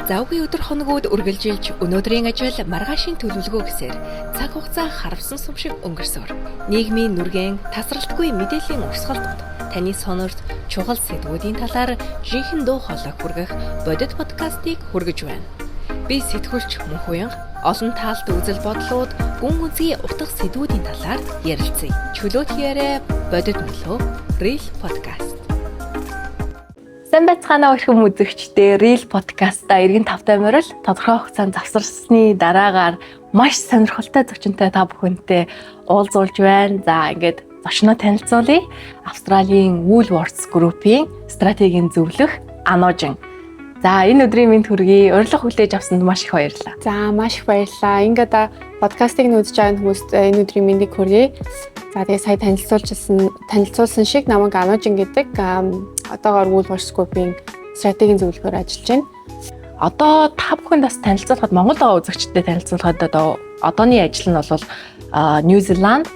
Завгүй өдөр хоногуд үргэлжилж өнөөдрийн ажил маргаашийн төлөвлөгөө гэсээр цаг хугацаа харавсан сум шиг өнгөрсөөр. Нийгмийн нүргэн тасралтгүй мэдээллийн урсгал донд таны сонорт чухал сэдвүүдийн талаар жинхэнэ дуу хоолой хүргэх бодит подкастыг хүргэж байна. Би сэтгүүлч Мөнхуянга олон таалт үзэл бодлууд, гүн гүнзгий утга сэдвүүдийн талаар ярилцъя. Чөлөөт яриа, бодит мөлөө, Real podcast. Сайн байцгаана уу, эрхэм үзэгчдээ. Real podcast-а эргэн тавтай морил тодорхой хугацаанд завсарсны дараагаар маш сонирхолтой зочинтой та бүхэнтэй уулзуулж байна. За, ингээд зочноо танилцуулъя. Австралийн Woolworths Group-ийн стратегийн зөвлөх Ануужин. За, энэ өдрийн мэнд хүргэе. Урилга хүлээж авсанд маш их баярлалаа. За, маш их баярлалаа. Ингээд подкастыг нь үзэж байгаа хүмүүст энэ өдрийн мэндийг хүргэе. За, тэгээ сая танилцуулсан шиг намайг Ануужин гэдэг, одоогоор Woolworths Group-ийн стратегийн зөвлөхөөр ажиллаж байна. Одоо та бүхэнд бас танилцуулахад, Монгол байгаа үзэгчдэд танилцуулахад одоо одооны ажил нь бол Нью Зеланд,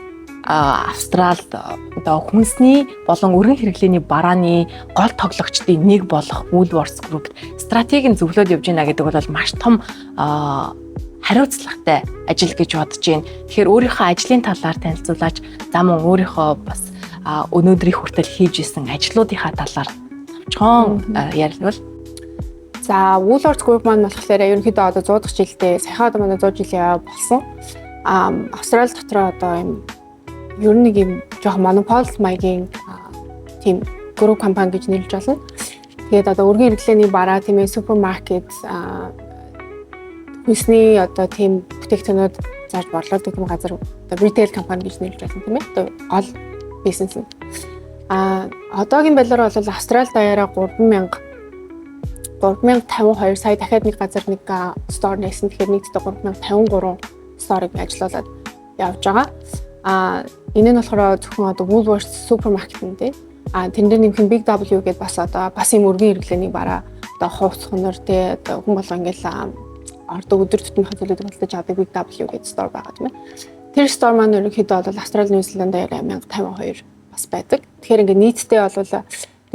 Австралид одоо хүнсний болон өргөн хэрэглээний барааны гол тоглогчдын нэг болох Woolworths Group стратегийн зөвлөөд явж байна гэдэг бол маш том хариуцлагатай ажил гэж бодож байна. Тэгэхээр өөрийнхөө ажлын талаар танилцуулаач, за мөн өөрийнхөө бас өнөөдрийн хүртэл хийж исэн ажлуудынхаа талаар товчхон ярилвал. За, Woolworths Group маань болохоор ерөнхийдөө одоо 100 дахь жилдээ, саяхан одоо манай 100 жилийн болсон. Австрали дотор одоо юм ер нь нэг юм жоохон монопол маягийн тийм group компани гэж нэрлэж болно. Тэгээд одоо өргөн хэрэглээний бараа, тийм ээ, супермаркет, хүнсний одоо тийм бүтээгдэхүүнүүд зарж борлуулдаг тийм газар, одоо retail компани гэж нэрлэж болно, тийм ээ. Одоо гол бизнес нь. Одоогийн байдлаар бол Австрали даяараа 3052, сая дахиад нэг газар нэг store нээсэн. Тэгэхээр нийтдээ 3053 store-ыг ажилуулад явж байгаа. Энэ нь болохоор зөвхөн одоо Woolworths супермаркет нь, тий. Тэрэн дээр нэмэх нь Big W гэдээ бас одоо бас юм өргөн хэрэглээний бараа, одоо хувцас хунар, тий, одоо хүн болго ингээл ордог, өдөр тутмынхаа зүйлүүдийг худалдаж авдаг Big W гэдэг store байгаа, тийм ээ. Тэр store маань ерөнхийдөө бол Австрали, Нью Зеланд даяараа 1052 бас байдаг. Тэгэхээр ингээд нийтдээ бол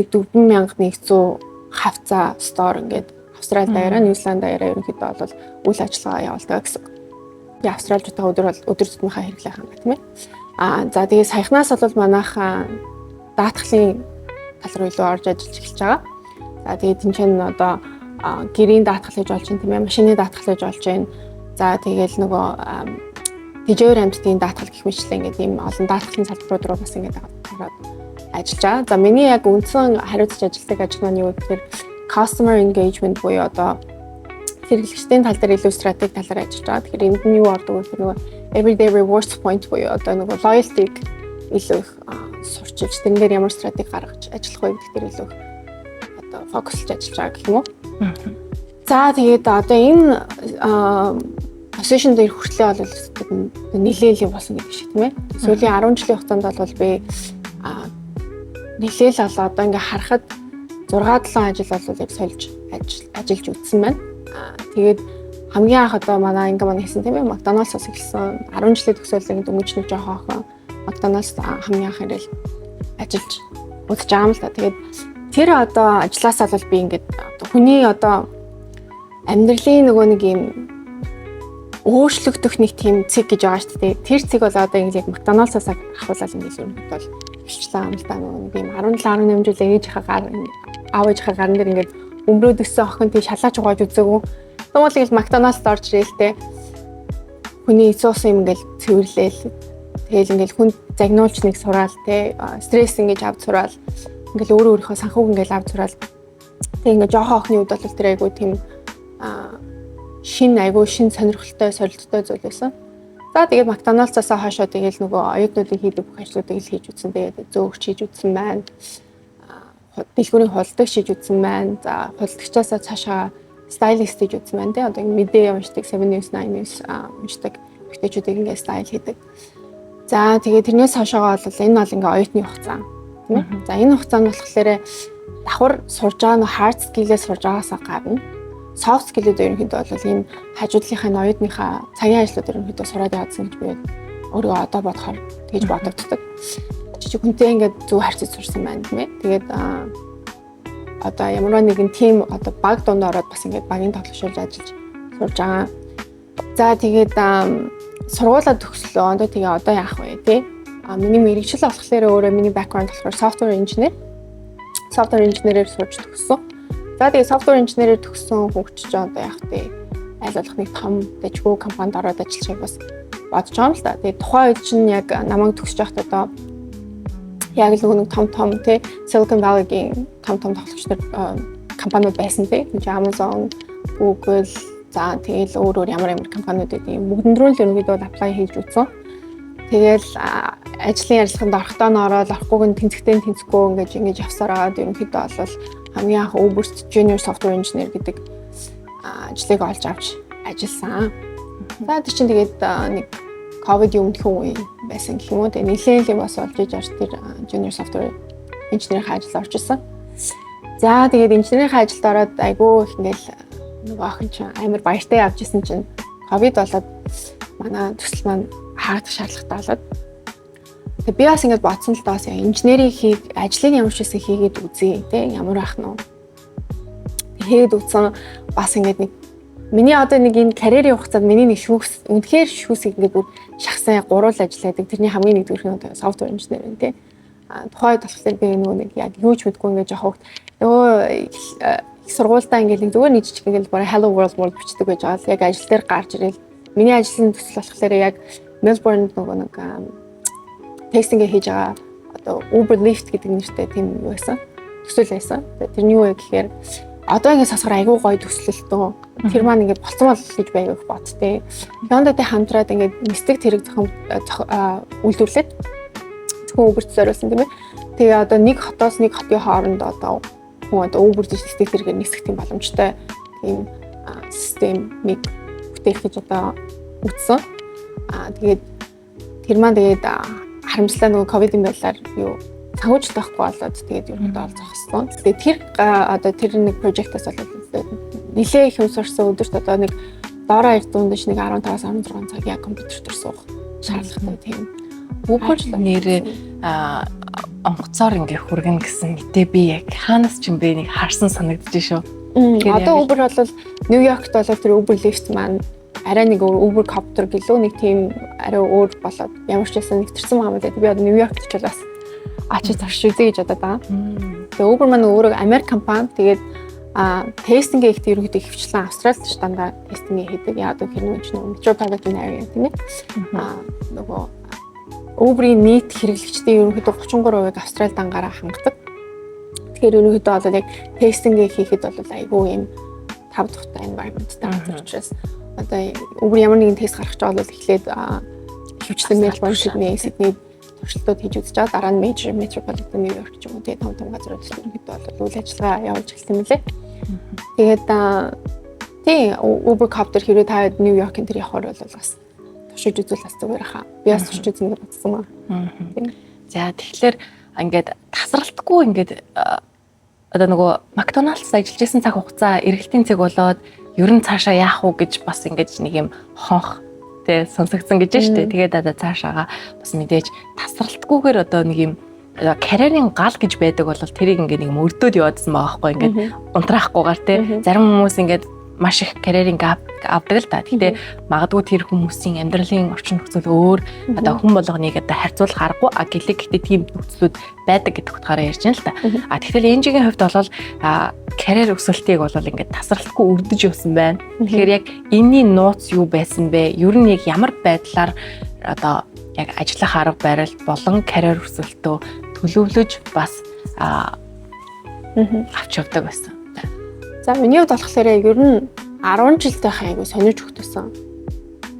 нэг 4100 хавцаа store ингээд Австрали даяараа, Нью Зеланд даяараа ерөнхийдөө бол үйл ажиллагаа явуулдаг гэсэн. Тэгээ австралчуудаа өдөр бол өдөр тутмынхаа хэрэглээ ханга, тийм ээ. За, тэгээ саяхнаас бол манайхаа даатгалын тал руу илүү орж ажиллаж эхэлж байгаа. За, тэгээ тэнцэн одоо гэрийн даатгал хийж болж байна, тийм ээ, машины даатгал хийж болж байна. За, тэгээл нөгөө тэжээвэр амьтдын даатгал гэх мэтлээ ингээд ийм олон даатгалын салбарууд руу бас ингээд ороод ажиллаж байгаа. За, миний яг үндсэн хариуцж ажилладаг ажил маань юу гэхээр customer engagement буюу одоо хэрэглэгчдийн тал дээр илүү стратеги талаар ажиллаж байгаа. Тэгэхээр энд нь юу ордог вэ гэхээр нөгөө everyday rewards point буюу одоо нөгөө loyalty-г илүү их сурчилж, тэрэн дээр ямар стратеги гаргаж ажиллах вэ гэдэг дээр илүү их одоо focus-лж ажиллаж байгаа гэх юм уу. За, тэгээд одоо энэ position дээр хүртлээ бол нэлээл юм болсон гэдэг шиг, тийм ээ. Сүүлийн 10 жилийн хугацаанд бол би нэлээл бол одоо ингээ харахад 6 7 ажил бол яг сольж ажиллаж үзсэн байна. Тэгээд хамгийн анх одоо манай ингээ манай хийсэн, тийм ээ, Макдоналдсаас эхэлсэн. 10 жилийн төгсөөл ингээ дөнгөж нэг жоохон охин Макдоналдс хамгийн анх ирэл ажиллаж үзэж байгаа юм л та. Тэгээд тэр одоо ажлаасаа бол би ингээд одоо хүний одоо амьдралын нөгөө нэг юм өөрчлөгдөх нэг тийм цэг гэж байгаа шүү дээ. Тэр цэг бол одоо ингээд яг Макдоналдсаас ахуулаад ингээд ерөнхийдөө бол эхэлчихлээ юм л да. Нөгөө нэг юм 17 18 жил ээжийнхээ гар, аав ээжийнхээ гарн дээр ингээд өмрөөд өссөн охин тий шалаач угааж үзээгүй. Тэгвэл ингээл Макдоналдс орж ирээл те, хүний эцүүсэн юм ингээл цэвэрлээл, тэгэл ингээл хүн загнуулж нэг сураал те, стресс ингэж авч сураал, ингээл өөрөө өөрийнхөө санхүүг ингээл авч сураал. Тэг ингээд жоохон охины үед бол тэр айгуу тийм шин, айгуу шин сонирхолтой, сорилттой зүйл байсан. За, тэгээд Макдоналдсаас хойшоо тэгэл нөгөө оюутнуудын хийдэг бүх ажлуудыг л хийж үзсэн. Тэгээд зөөгч хийж үзсэн байна. Дэлгүүрийн худалдагч хийж үзсэн байна. За, худалдагчаасаа цаашаа stylist хийж үзсэн байна, тий. Одоо мэдээ уншдаг, 7 News, 9 News уншдаг эмэгтэйчүүдийг ингээд style хийдэг. За, тэгээд тэрнээс хойшоогоо бол энэ бол ингээ оюутны хугацаа, тийм ээ. За, энэ хугацаанд болохоор давхар сурж байгаа нөө hard skill-ээ сурж байгаагаасаа гадна soft skill-үүд ерөнхийдөө бол энэ хажуудлынхаа оюутныхаа цагийн ажлууд ерөнхийдөө сураад яваадсан гэж би өөрийгөө одоо бодохоор тэгж бодогддог. Чи хүнтэй ингээд зөв харьцаж сурсан байна, тийм ээ. Тэгээд Одоо ямар нэгэн team, одоо баг дунд ороод бас ингээд багийн тоглогчулж ажиллаж сурж байгаа. За, тэгээд сургуулаа төгслөө. Одоо тэгээ одоо яах вэ, тий? А миний мэргэжил болохоор өөрөө, миний background болохоор software engineer. Software engineer-ээр сурч төгссөн. За, тэгээ software engineer-ээр төгссөн хүүхд чинь одоо яах вэ? Аль болох нэг том дэжгүй компанид ороод ажиллахыг бас бодож байгаа юм л да. Тэгээ тухайн үед чинь яг намайг төгсөж байхад одоо яг л нөгөө нэг том том, тий, Silicon Valley-гийн том том тоглогч нар, компаниуд байсан, тий. Amazon, Google, за тэгэл өөр өөр ямар ямар компаниуд гэдэг юм. Бүгдэн рүү л ерөнхийдөө apply хийж үзсэн. Тэгэл ажлын ярилцлаганд орохдоо нь ороод, орохгүйг нь тэнцэхтэй тэнцэхгүй ингэж ингэж явсаар агаад ерөнхийдөө бол хамгийн анх Uber-т junior software engineer гэдэг ажлыг олж авч ажилласан. За, тэр чинь тэгээд нэг ковид өмнөхөн үе байсан гэх юм уу. Тэгээ нэлээд юм бас олж иж арч тэр junior software engineer-ийн ажил орж исэн. За, тэгээд инженерийн ажилд ороод айгүй их ингээл нөгөө охин чинь амар баяртай явж исэн чинь ковид болоод манай төсөл маань хаагдах шаардлагатай болоод, тэгээ би бас ингэж бодсон л доо, инженерийн хийх ажлыг ямар ч байсан хийгээд үзье, те, ямар байх нь вэ? Хийгээд үзсэн. Бас ингэж нэг миний одоо нэг энэ карьерийн хугацаанд миний нэг шүүс, үнэхээр шүүсийг ингээд бүр шахсан гурван ажил байдаг. Тэрний хамгийн нэгдүгээр нь одоо software engineer юм, тий. А тухайн үед болохоор би нөгөө нэг яг юу ч мэдгүй ингээд жоох нөгөө их сургуульдаа ингээд нэг зүгээр нэг жижиг ингээд бараг hello world world бичдэг байж байгаа л яг ажил дээр гарч ирэл миний ажлын төсөл болохоор яг Мельбурнд нөгөө нэг testing хийж байгаа одоо Uber Lyft гэдэг нэртэй тийм юу байсан. Төсөл байсан. Тэр нь юу вэ гэхээр одоо ингээд сонсохоор айгүй гоё төслөлтөө. Тэр маань ингээд болцсон бол гэж байг их бодтээ. Hyundai-тай хамтраад ингээд нисдэг тэрэг зохион үйлдвэрлээд зөвхөн Uber-т зориулсан, тийм ээ. Тэгээ одоо нэг хотоос нэг хотын хооронд одоо хүн одоо Uber нисдэг тэргээр нисэх тийм боломжтой тийм системийг бүтээх гэж одоо үтсэн. Аа, тэгээд тэр маань тэгээд харамслаа нөгөө ковидын байдлаар юу санхүүжилт байхгүй болоод тэгээд ерөнхийдөө ол зогссон. Тэгээд тэр одоо тэр нэг project-аас болоод нэлээ их юм сурсан. Өдөрт одоо нэг доороо 200 дэш нэг 15-аас 16 цаг яг компьютер дээр суух шаардлагатай тийм. Uber нэрээ онгоцоор ингээ хүргэнэ гэсэн мэдээ би яг хаанаас ч юм бэ нэг харсан санагдаж шүү. Одоо Uber бол Нью Йоркт бол тэр Uber Lyft маань арай нэг өөр, Uber Copter гэлөө нэг тийм арай өөр болоод ямар ч байсан нэвтэрсэн байгаа юм лээ. Би одоо Нью Йоркт ч бас очиж турш үзье гэж бодоод байгаа. Тэгээ Uber маань өөрөө Америк компани. Тэгээд testing ээ ихтэй ерөнхийдөө хөвчлэн Австралид ч дандаа testing ээ хийдэг. Яг гэхээр нөгөө чинь metropolitan area, тийм ээ. Нөгөө Uber-ийн нийт хэрэглэгчдийн ерөнхийдөө 33% Австрали дангаараа хангадаг. Тэгэхээр ерөнхийдөө бол яг testing ээ хийхэд бол айгүй юм тав тухтай environment-тай газар учраас одоо Uber ямар нэгэн тест гаргах гэж бол эхлээд хөвчлэн Мельбурн, Сидней, Сидней туршилтууд хийж үзэж байгаа. Дараа нь major metropolitan New York ч юм уу, тэгээ том том газрууд ерөнхийдөө бол үйл ажиллагаа явуулж эхэлсэн юм лээ. Тэгээд тий, Uber Copter хэрвээ та Нью Йоркын тэр явахаар бол бас туршиж үзвэл бас зүгээр хаа. Би бас туршиж үзнэ гэж бодсон маа. За, тэгэхээр ингээд тасралтгүй ингээд одоо нөгөө Макдоналдс ажиллаж исэн цаг хугацаа эргэлтийн цэг болоод ер нь цаашаа яах уу гэж бас ингэж нэг юм хонх тэ сонсогдсон гэж байна шүү дээ. Тэгээд одоо цаашаага бас мэдээж тасралтгүйгээр одоо нэг юм карьерийн гал гэж байдаг бол тэрийг ингээд нэг юм өрдөөд яваадсан байгаа байхгүй, ингээд унтраахгүйгээр, тэ. Зарим хүмүүс ингээд маш их карьерийн gap авдаг л та. Гэхдээ магадгүй тэр хүмүүсийн амьдралын орчин нөхцөл өөр, одоо хүн болгоныг одоо харьцуулах аргагүй, а гэлээ, гэхдээ тийм нөхцлүүд байдаг гэдэг утгаараа ярьж байна л та. А тэгэхээр Энжигийн хувьд бол карьер өсөлтийг бол ингээд тасралтгүй өрдөж явсан байна. Тэгэхээр яг энэний нууц юу байсан бэ? Ер нь яг ямар байдлаар одоо яг ажиллах арга барил болон карьер өсөлтөө төлөвлөж бас авч явдаг байсан? За, миний хувьд болохоор ер нь 10 жилд байх айгу сонирч өгдөөсөн.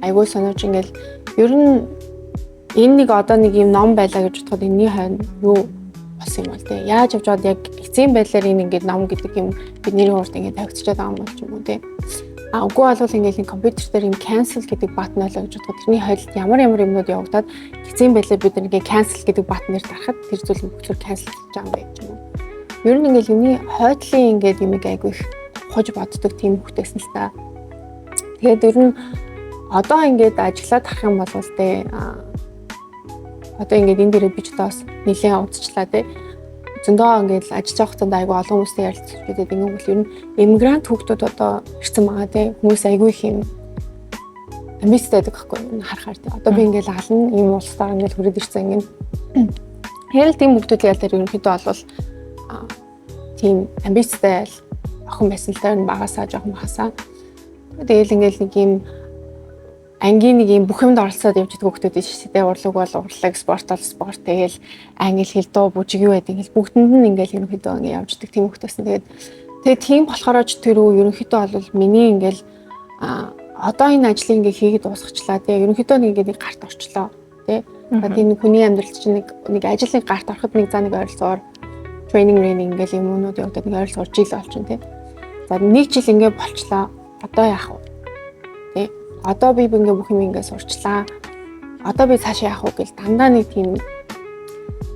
Айгу сонирч ингээл ер нь энэ нэг одоо нэг юм ном байлаа гэж бодоход энэний хойно юу болсон юм бол те. Яаж явж байгаад яг эцсийн байдлаар энэ ингээд ном гэдэг юм бидний урд ингээд тавигдчихад байгаа юм бол ч юм уу, те. А үгүй бол ингээд энэ компьютер дээр юм cancel гэдэг button байлаа гэж бодоход тэрний хойд ямар ямар юмнууд явагдаад эцсийн байдлаар бид нэг cancel гэдэг button-ээр дарахад тэр зүйл бүгд cancel хийж байгаа юм байх юм уу. Ер нь ингээд юмны хойдлын ингээд юмыг айгүй их хож боддог тийм хүүхдээсэн л та. Тэгээд ер нь одоо ингээд ажиллаад харах юм бол те, одоо ингээд энэ дээрээ би ч одоо бас нэлээд удацчлаа, те. Зөндөө ингээд ажиллаж байгаа хугацаанд айгүй олон хүмүүстэй ярилцж үзээд, ингээд ер нь immigrant хүүхдүүд одоо ирсэн байгаа, тий. Хүмүүс айгүй их юм амбицтай байдаг байхгүй юу, харахаар, тий. Одоо би ингээд ална, ийм улсаар ингээд хүрээд ирсэн, ингээд яг л тийм хүүхдүүд ял дээр ерөнхийдөө бол тийм амбицтай л охин байсан л та, ер нь багасаа, жоохон багасаа. Тэгээл ингээд нэг юм ангийн нэг юм бүх юмд оролцоод явж байгаа хүмүүс шүү дээ. Урлаг бол урлаг, спорт бол спорт. Тэгээл англи хэл, дуу, бүжиг, юу байдаг ингээл бүгдэнд нь ингээл ерөнхийдөө ингээ явждаг тийм хүмүүс байсан. Тэгээд тийм болохоор ч тэр үү, ерөнхийдөө бол миний ингээл одоо энэ ажлыг ингээ хийгээд дуусгачлаа, тий. Ерөнхийдөө нэг ингээ нэг гарт орчлоо, тий. Тийм хүний амьдралд чинь нэг ажил нэг гарт ороход нэг за нэг ойролцоогоор training training ингээл юмнууд явагдаад нэг ойролцоогоор жил олчихно, тий. За, нэг жил ингээ болчлоо. Одоо яах вэ? Тий. Одоо би ингээ бүх юм ингээ сурчлаа. Одоо би цаашаа яах вэ гэл дандаа нэг тийм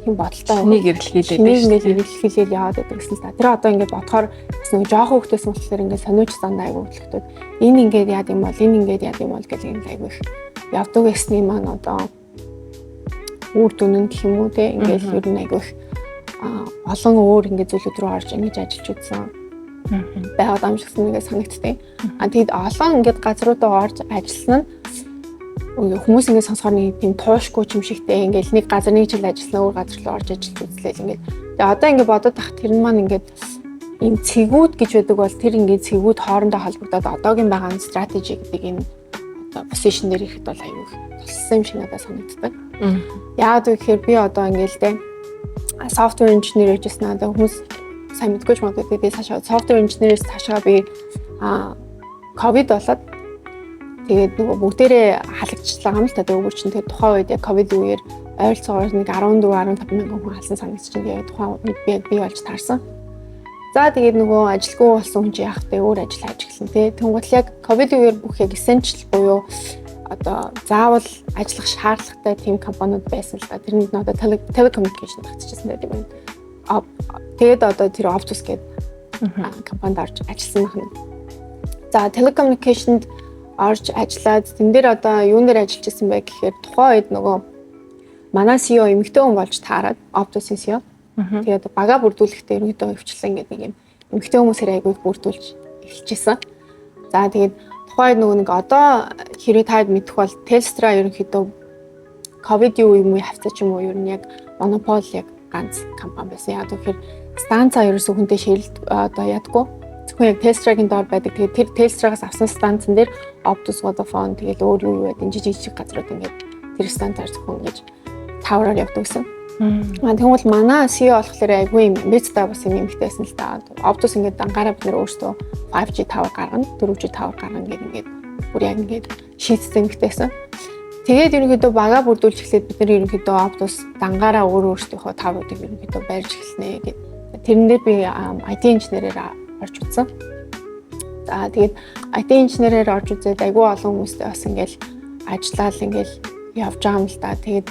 бодолтой нэг эргэлхийлээд нэг ингээд эргэлхийлээд яваад байдаг гэсэн л та. Тэр одоо ингээд бодохоор бас нэг жоохон хөвгтөөс болохоор ингээд сониуч дандаа айгуу хөдлөхтөд энэ ингээд яад юм бол, энэ ингээд яад юм бол гэл ингээд айгуу их явдаг гэсний маань одоо үр дүн нь гэх юм уу, те, ингээд ер нь айгуу их олон өөр ингээд зүйлүүд рүү орж ингэж ажиллаж үзсэн байгаад юм шиг нэгээ санагдтыг. А тэгэд олон ингээд газруудаа орж ажилласан нь хүмүүс ингээд сонсохоор нэг тийм туушгүй юм шигтэй, ингээд нэг газар нэг жил ажилласан, өөр газар руу орж ажиллаж үзлээ л ингээд. Тэгээ одоо ингээд бодоод тах тэр нь маань ингээд ийм цэгүүд гэж байдаг бол тэр ингээд цэгүүд хоорондоо холбогдоод одоогийн байгаа strategy гэдэг энэ одоо position дээр ирэхэд бол аюу их тусалсан юм шиг надад санагддаг. Яагаад вэ гэхээр би одоо ингээд л дээ software engineer гэжсэн, надад хүмүүс сайн мэдгүй ч магадгүй. Тэгээ цаашаа software engineer-ээс цаашаа би ковид болоод, тэгээд нөгөө бүгдээрээ халагдчихлаа юм л та. Тэгээ чинь тэгээд тухайн үед яг ковид үеэр ойролцоогоор нэг 14 15 мянган хүн халсан санагдчихэв. Тэгээд тухайн үед би болж таарсан. За, тэгээд нөгөө ажилгүй болсон хүн чи яах вэ? Өөр ажил хайж эхэлнэ, тий. Тэнгуут яг ковид үеэр бүх яг essential буюу одоо заавал ажиллах шаардлагатай тийм компаниуд байсан л да. Тэрэнд нь одоо telecommunication багтчихсан байдаг юм байна. Тэгээд одоо тэр Optus гэдэг компанид орж ажилласан байна. За, telecommunication-д орж ажиллаад тэн дээр одоо юун дээр ажиллаж исэн бэ гэхээр тухайн үед нөгөө манай CEO эмэгтэй хүн болж таарад, Optus-ийн CEO. Тэгээд бага бүрдүүлэхдээ ерөнхийдөө хөвчлэн ингээд нэг юм эмэгтэй хүмүүсээр айгүй их бүрдүүлж эхэлж исэн. За, тэгээд тухайн нөгөө нэг одоо хэрвээ та мэдэх бол Telstra ерөнхийдөө ковид юу юм уу, хавцаа ч юм уу, ер нь яг монопол, яг ганц компани байсан. Яг тэгэхээр станцаа ерөөсөө хүнтэй share-лд одоо ядгүй. Зөвхөн яг Telstra-гийн доор байдаг. Тэгээд тэр Telstra-гаас авсан станцан дээр Optus, Vodafone, тэгэл өөр юу юу байдаг жижиг жижиг газрууд ингээд тэр станцаар зөвхөн ингэж tower-аар явдаг гэсэн. Аа, тэгвэл манай CEO болохоор айгүй юм амбицтай бас юм эмэгтэй байсан л та. Optus ингээд дангаараа бид нэр өөрсдөө 5G tower гаргана, 4G tower гаргана гэдэг ингээд бүр яг ингээд шийдсэн эмэгтэй байсан. Тэгээд ерөнхийдөө бага бүрдүүлж эхлээд бид нар ерөнхийдөө Optus дангаараа өөр өөрсдийнхөө tower-уудыг ерөнхийдөө барьж эхэлнэ гэд. Тэрэн дээр би IT инженерээр орж үзсэн. За, тэгээд IT инженерээр орж үзээд айгүй олон хүмүүстэй бас ингээл ажиллаал ингээл явж байгаа юм л да. Тэгээд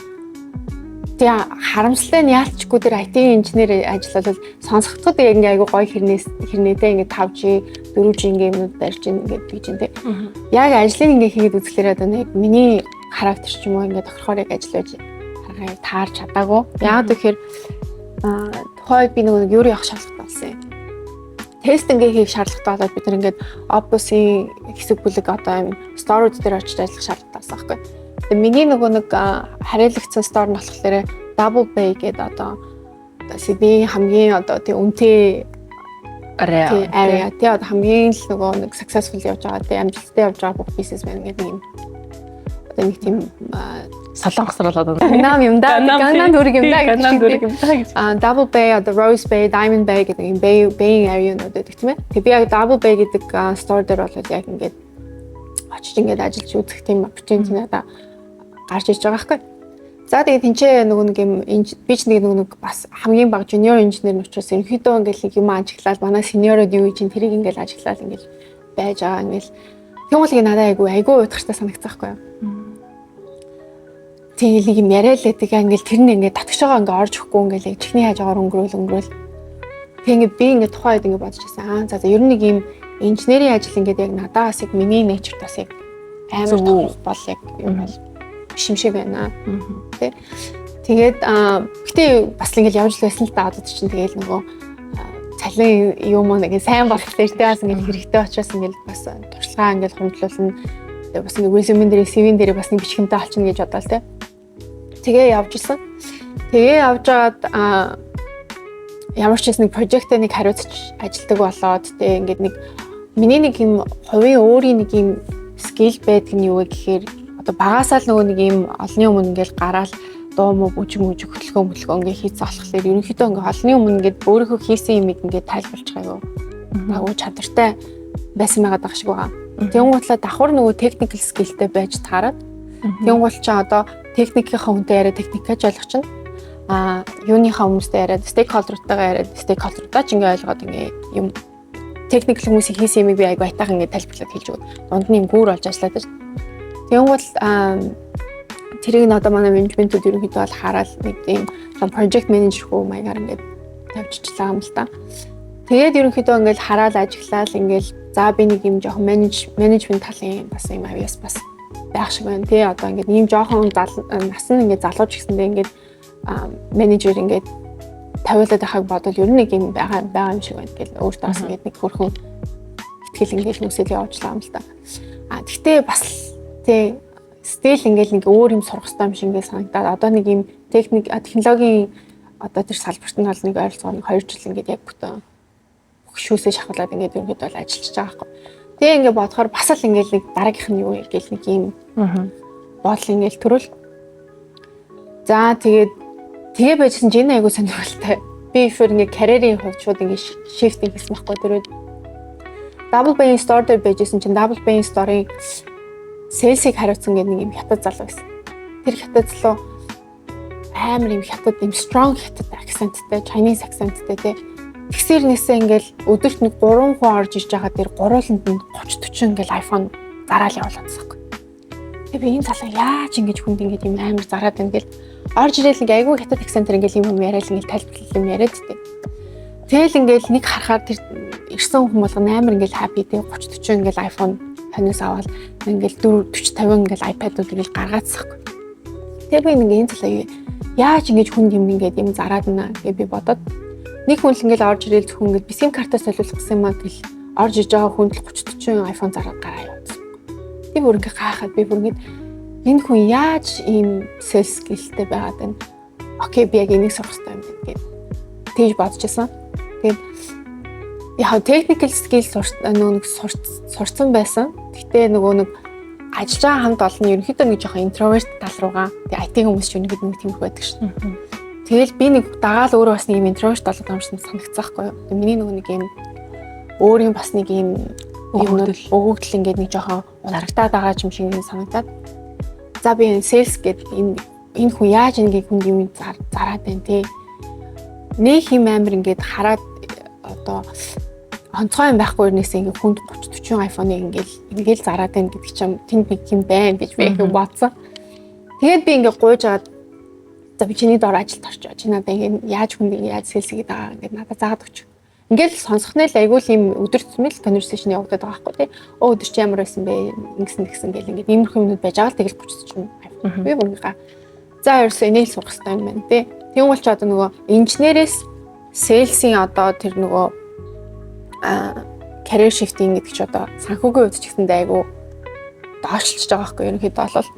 тэгээ харамсалтай нь яалчгүй тэр IT инженер ажиллавал сонсохдод яг ингээ айгүй гоё хэрнээс хэрнээтэй ингээ 5G 4G ингээ юмнууд барьж ин ингээ тэгж ин тэ. Яг ажлыг ингээ хийгээд үзэхлээр одоо нэг миний характер ч юм уу ингээ тохирохоор яг ажил байж харгаа таарч чадаагүй. Яг тэгэхээр тухайн үед би нөгөө нэг юу явах шаардлагатай болсон юм. Тест ингээ хийх шаардлагатай болоод бид нар ингээд Optus-ийн хэсэг бүлэг одоо юм store-ууд дээр очиж ажиллах шаардлагатай болсон байхгүй. Тэгээ миний нөгөө нэг харьяалагдсан store нь болохоор Double Bay гэдэг одоо Сидней хамгийн одоо тий үнэтэй area. Area, тий, одоо хамгийн л нөгөө нэг successful явж байгаа, тий, амжилттай явж байгаа бүх бизнесмен гэдэг нэг юм одоо нэг тийм Солонгос руу одоо Gangnam юм да. Gangnam дүүрэг юм да. Gangnam дүүрэг юм да гэж. А, Double Bay, одоо Rose Bay, Diamond Bay гэдэг юм Bay Bay area-нууд байдаг, тийм ээ. Тэгээ би яг Double Bay гэдэг store дээр бол яг ингээд очиж ингээд ажиллаж үзэх тийм opportunity надаа гарч ирж байгаа байхгүй. За, тэгээ тэнцээ нөгөө нэг юм би ч нэг нөгөө нэг бас хамгийн бага junior engineer нь учраас ерөнхийдөө ингээд нэг юм ажиглаад, манай senior-ууд юу хийж тэрийг ингээд ажиглаад ингээд байж байгаа ингээд тэгвэл надад айгүй айгүй уйтгартай санагцсан байхгүй юу. Тэгэл нэг юм яриа л байдаг, ингээл тэр нь ингээд татгшоогоо ингээд орж өгөхгүй, ингээл яг чихний хажуугаар өнгөрөөл өнгөрөөл. Тэг ингээд би ингээд тухайн үед ингээд бодож байсан. Аа, за, ер нь нэг юм инженерийн ажил ингээд яг надаас яг миний nature бас яг амар тохирох бол яг юм бол биш юм шиг байна. Тэ. Тэгээд гэтээ бас л ингээл явж л байсан л да. Одоо чинь тэгэл нөгөө цалин юм уу нэг сайн болохоор те, бас ингээл хэрэгтэй учраас ингээл бас туршлагаа ингээл хөндлүүлнэ. Тэгээ бас ингээ resume дээр, CV-н дээр бас нэг бичгэнтэй олчихно гэж бодоол те. Тэгээ явж исэн. Тэгээ явж байгаад ямар ч гэсэн нэг project ээ нэг хариуцж ажилтдаг болоод, тэгээ ингээд нэг миний нэг юм хувийн өөрийн нэг юм skill байдаг нь юу вэ гэхээр одоо багасаа л нөгөө нэг юм олонний өмнө ингээл гараал дуу муу, бүжиг мүжиг, хөдөлгөөн мөлгөө ингээ хийцэн болохоор ерөнхийдөө ингээ олонний өмнө ингээд өөрийнхөө хийсэн юмыг ингээд тайлбарлаж байгаа юу. Агуу чадвартай байсан байгаад байгаа шиг байгаа. Тэнгуутлаа давхар нөгөө technical skill тэй байж таарад. Тэнгуул чи одоо техникийнхаа хүнтэй яриа, техникэж ойлгочихно. А юуныхаа хүмүүстэй яриад, stakeholder -тайгаа яриад, stakeholder -удаа ч ингээ ойлгоод, ингээ юм technical хүмүүсийн хийсэн юмыг би айгу айтайхан ингээ тайлбарлаад хэлж өгöd. Дунд нь юм гүүр болж ажиллаад байна. Тэнгуул тэрийг нь одоо манай менежментүүд ерөнхийдөө бол хараад нэг тийм project manager хүү маягаар ингээд тавьчихлаа юм л та. Тэгээд ерөнхийдөө ингээд хараад ажиглаад, ингээд за би нэг юм жоохон management талын бас юм авьяас бас байх шиг байна тий. Одоо ингээд ийм жоохон нас нь ингээд залууч гэсэндээ ингээд менежер ингээд тавиулаад байхаг бодвол ер нь нэг юм байгаа байгаа юм шиг байна гэл өөртөө бас ингээд нэг хөрхөн итгэл ингээд хүмүүсэл явуулчлаа юм л та. А тэгтээ бас тий still ингээд нэг өөр юм сурах хэрэгтэй юм шиг ингээд санагдаад, одоо нэг юм техник технологийн одоо тэр салбарт нь бол нэг ойролцоогоор нэг 2 жил ингээд яг бүтэн шүүсээ шахуулаад ингээд ерөнхийдөө бол ажиллаж байгаа байхгүй. Тэгээ ингээд бодохоор бас л ингээд нэг дараагийнх нь юу вэ гэл нэг юм бодол ингээд төрөл. За, тэгээд тэгээ байжсан чинь энэ айгуу сонирхолтой. Би ихээр ингээд карьерийн хувьд шууд ингээд shifting хийсэн байхгүй тэр үед. Double Bay Store дээр байжсэн чинь Double Bay Store-ын sales-ийг хариуцсан гэдэг нэг юм хятад залуу байсан. Тэр хятад залуу амар юм хятад, юм strong хятад accent тай, Chinese accent тай тий. Тэгсэр нэсээ ингээл өдөрт нэг 3 хүн орж ирж байгаа дээр гурууланд нь 30 40 ингээл iPhone зараал явуулаад байсан байхгүй. Тэгээ би энэ залуу яаж ингэж хүнд ингэж юм амар зараад байна гэл орж ирэл ингээ айгүй хятад accent ээр ингээл юм юм яриад, ингээл тайлбарлал юм яриад тий. Тэгэл ингээл нэг харахаар тэр ирсэн хүн болгоно амар ингээл happy тий, 30 40 ингээл iPhone ханаас аваад ингээл 4 40 50 ингээл iPad-ууд ингээл гаргаадсахгүй. Тэгээ би нэг энэ залуу яаж ингэж хүнд юм ингээд юм зараад байна гэж би бодоод, нэг хүн л ингээл орж ирэл зөвхөн ингээд би SIM картаа солиулах гэсэн юм аа гэл орж иж байгаа хүнд л 30 40 iPhone зараад гараа явуулсан. Би бүр ингээ гайхаад, би бүр ингээд энэ хүн яаж ийм sales skill тэй байгаад байна. Okay, би яг энийг сурах хэрэгтэй юм байна гэд тэгж бодож исэн. Тэгээд яг technical skill нөгөө нэг сурцсан байсан. Гэтэ нөгөө нэг ажиллаж байгаа хамт олон нь ерөнхийдөө нэг жоохон introvert тал руугаа, тэгээ IT хүмүүс ч ерөнхийдөө нэг тиймэрхүү байдаг шин. Тэгэл би нэг дагаал өөрөө бас нэг юм introvert болоод байгаа юм шиг санагцсан байхгүй юу. Тэгээ миний нөгөө нэг юм өөрийн бас нэг юм өгөгдөл. Өгөгдөл ингээд нэг жоохон ундрагтаад байгаа юм шиг юм санагдаад. За, би энэ sales гэдэг энэ хүн яаж ингээд хүнд юм зараад байна те. Нэг юм амар ингээд хараад одоо онцгой юм байхгүй юунаас ингээд хүнд 30 40 iPhone-ыг ингээд ингээл зараад байна гэдэг чинь тэнд нэг юм байна гэж би их бодсон. Тэгээд би ингээд гуйж агаад, за би чиний дор ажилд орчоо. Чи надад ингээд яаж хүнд ингээд яаж sales хийгээд байгаа ингээд надад заагаад өгч. Ингээл сонсох нь л айгүй л юм өдөр тутмын л conversation явагдаад байгаа байхгүй тий. Өө, өдөр чи ямар байсан бэ? Ингэсэн тэгсэн гэл ингээд иймэрхүү юмнууд байж байгаа л тэгэл 30 40 iPhone. Би бүр ингээ за ерөөсөө энийг л сурах хэрэгтэй юм байна тий. Тэгвэл ч одоо нөгөө инженерээс sales-ийн одоо тэр нөгөө career shifting гэдэг чи одоо санхүүгийн хувьд ч гэсэндээ айгүй доошлж байгаа байхгүй ерөнхийдөө бол.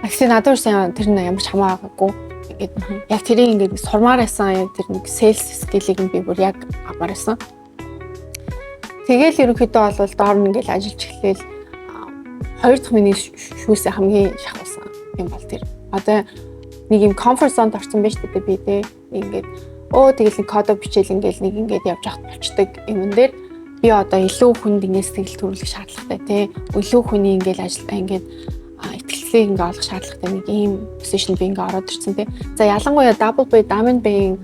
Гэхдээ надад ерөөсөн тэр нь ямар ч хамаагүй. Ингээд яг тэрийг ингээд сурмаар байсан, яг тэр нэг sales skill-ийг би бүр яг авмаар байсан. Тэгэл ерөнхийдөө бол доор нь ингээд ажиллаж эхлээл хоёр дахь миний шүүсээ хамгийн шахуулсан юм бол тэр. Одоо нэг юм comfort zone-д орсон байж тээ би те. Ингээд өө тэгэл нэг кодо бичээл ингээл нэг ингээд явж явахд болчдөг юмн дээр би одоо илүү хүнд ингээд сэтгэл төрүүлэх шаардлагатай те. Илүү хүний ингээд ажил ингээд итгэлцлийг ингээд олох шаардлагатай нэг ийм position би ингээд ороод ирсэн те. За, ялангуяа Double Bay, Diamond Bay-ийн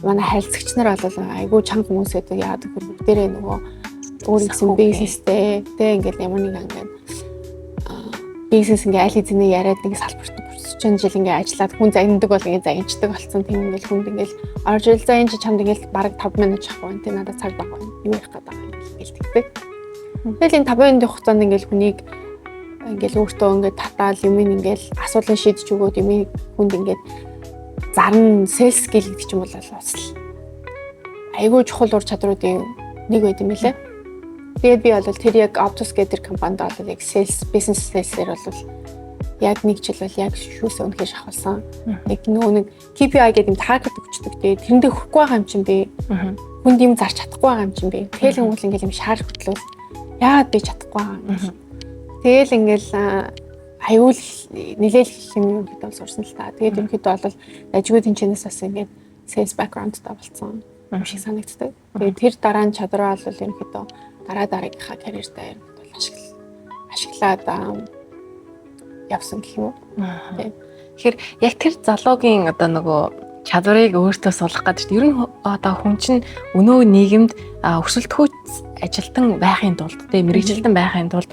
манай харилцагч нар бол айгүй чанга хүмүүс байдаг. Яагаад гэвэл бүгдээрээ нөгөө өөр ихсэн бизнестэй те, ингээд ямар нэг ингээд бизнес ингээ аль хэзээ яриад нэг салбарт 30 жил ингээ ажиллаад хүн загнадаг бол ингээ загинчдаг болсон. Тийм ингээл хүнд ингээл орж ил, за энэ чи чамд ингээл бараг 5 минут авах байна. Тийм надад цаг баг байна. Юу ярих гээд байгаа юм ингээл тэгдэг. Тэгэл энэ 5 минутын хугацаанд ингээл хүнийг ингээл өөртөө ингээд татаал юм ингээл асуудлыг шийдэж өгөөд юм хүнд ингээд зарна, sales skill гэдэг чинь бол бас л айгүй чухал ур чадруудын нэг байд юм лээ. Тэгээд би бол тэр яг Optus гэдэг тэр компанид бол яг sales, business sales-ээр бол яг нэг жил бол яг шүүсээ үнэхээр шахуулсан. Яг нөгөө нэг KPI гэдэг юм target өгчдөг. Тэгээд тэрэндээ хүрэхгүй байгаа юм чинь би. Хүнд юм зарч чадахгүй байгаа юм чинь би. Тэгэл ингээл ингээл юм шаар хөтлөөл яагаад би чадахгүй байгаа юм. Тэгэл ингээл аюул нилээл юм ерөнхийдөө сурсан л та. Тэгээд ерөнхийдөө бол ажгүй тэнчэнээс бас ингээд sales background-тай болцсон юм шиг санагддаг. Тэгээд тэр дараа нь чадвараа бол ерөнхийдөө дараа дараагийнхаа карьертаа ерөнхийдөө ашиглаад явсан гэх юм уу. Тэгэхээр яг тэр залуугийн одоо нөгөө чадварыг өөртөө суулгах гэдэг чинь ер нь одоо хүн чинь өнөө нийгэмд өрсөлдөхүйц ажилтан байхын тулд, тэ, мэргэжилтэн байхын тулд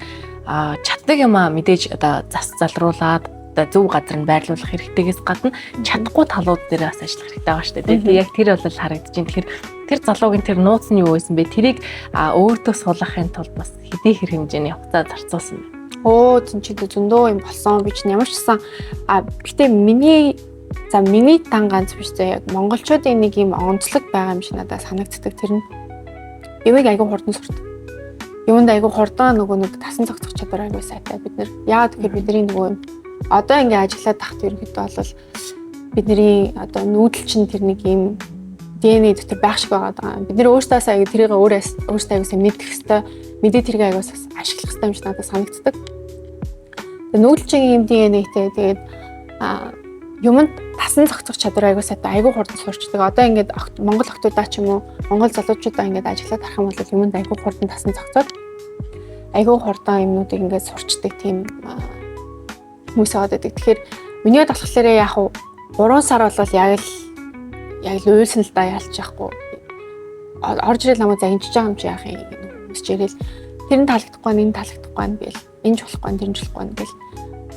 чаддаг юмаа мэдээж одоо зас залруулад одоо зөв газар нь байрлуулах хэрэгтэйгээс гадна чадахгүй талууд дээр бас ажиллах хэрэгтэй байгаа шүү дээ. Тэгээд яг тэр бол харагдаж байна. Тэгэхээр тэр залуугийн тэр нууц нь юу байсан бэ? Тэрийг өөртөө суулгахын тулд бас хэдий хэр хэмжээний хугацаа зарцуулсан бэ? Өө, зэн чи зөндөө юм болсон. Би чинь ямар ч гэсэн гэтээ миний дан ганц биш зөө, яг монголчуудын нэг юм онцлог байгаа юм шиг надад санагддаг. Тэр нь юмыг айгүй хурдан сурдаг. Юмд айгүй хурдан нөгөө нэг тасан зохицох чадвар айгүй сайтай бид нэр. Яагаад гэхээр бидний нөгөө юм одоо ингээ ажиллаад тахт ерөнхийдөө бол бидний одоо нүүдэл чинь тэр нэг юм DNA дотор байх шиг байгаа даа. Бид нэр өөрсдөөсөө аяг тэрийг өөрөөсөө аяг сайн мэдэх хэвээр, мэдээ тэрийг аяг бас ашиглах хэвээр юм шиг надад санагддаг. Тэгээ нүүдэл чинь юм DNA-тэй, тэгээд юмд тасан зохицох чадвар аягүй сайтай, аягүй хурдан сурчдаг. Одоо ингээд Монгол охтуудаа ч юм уу, Монгол залуучуудаа ингээд ажиллаад харах юм бол юмд аягүй хурдан тасан зохицоод, аягүй хурдан юмнуудыг ингээд сурчдаг тийм хүмүүс яваад байдаг. Тэгэхээр миний хувьд болохоор яг хуу 3 сар бол яг л уйлсан л да, ялч яахгүй. Орж ирэл намайг загинжиж байгаа юм чи яах юм, хүмүүс ч ирэл тэр нь таалагдахгүй, энэ таалагдахгүй гэл, энэ ч болохгүй, тэр нь ч болохгүй гэл.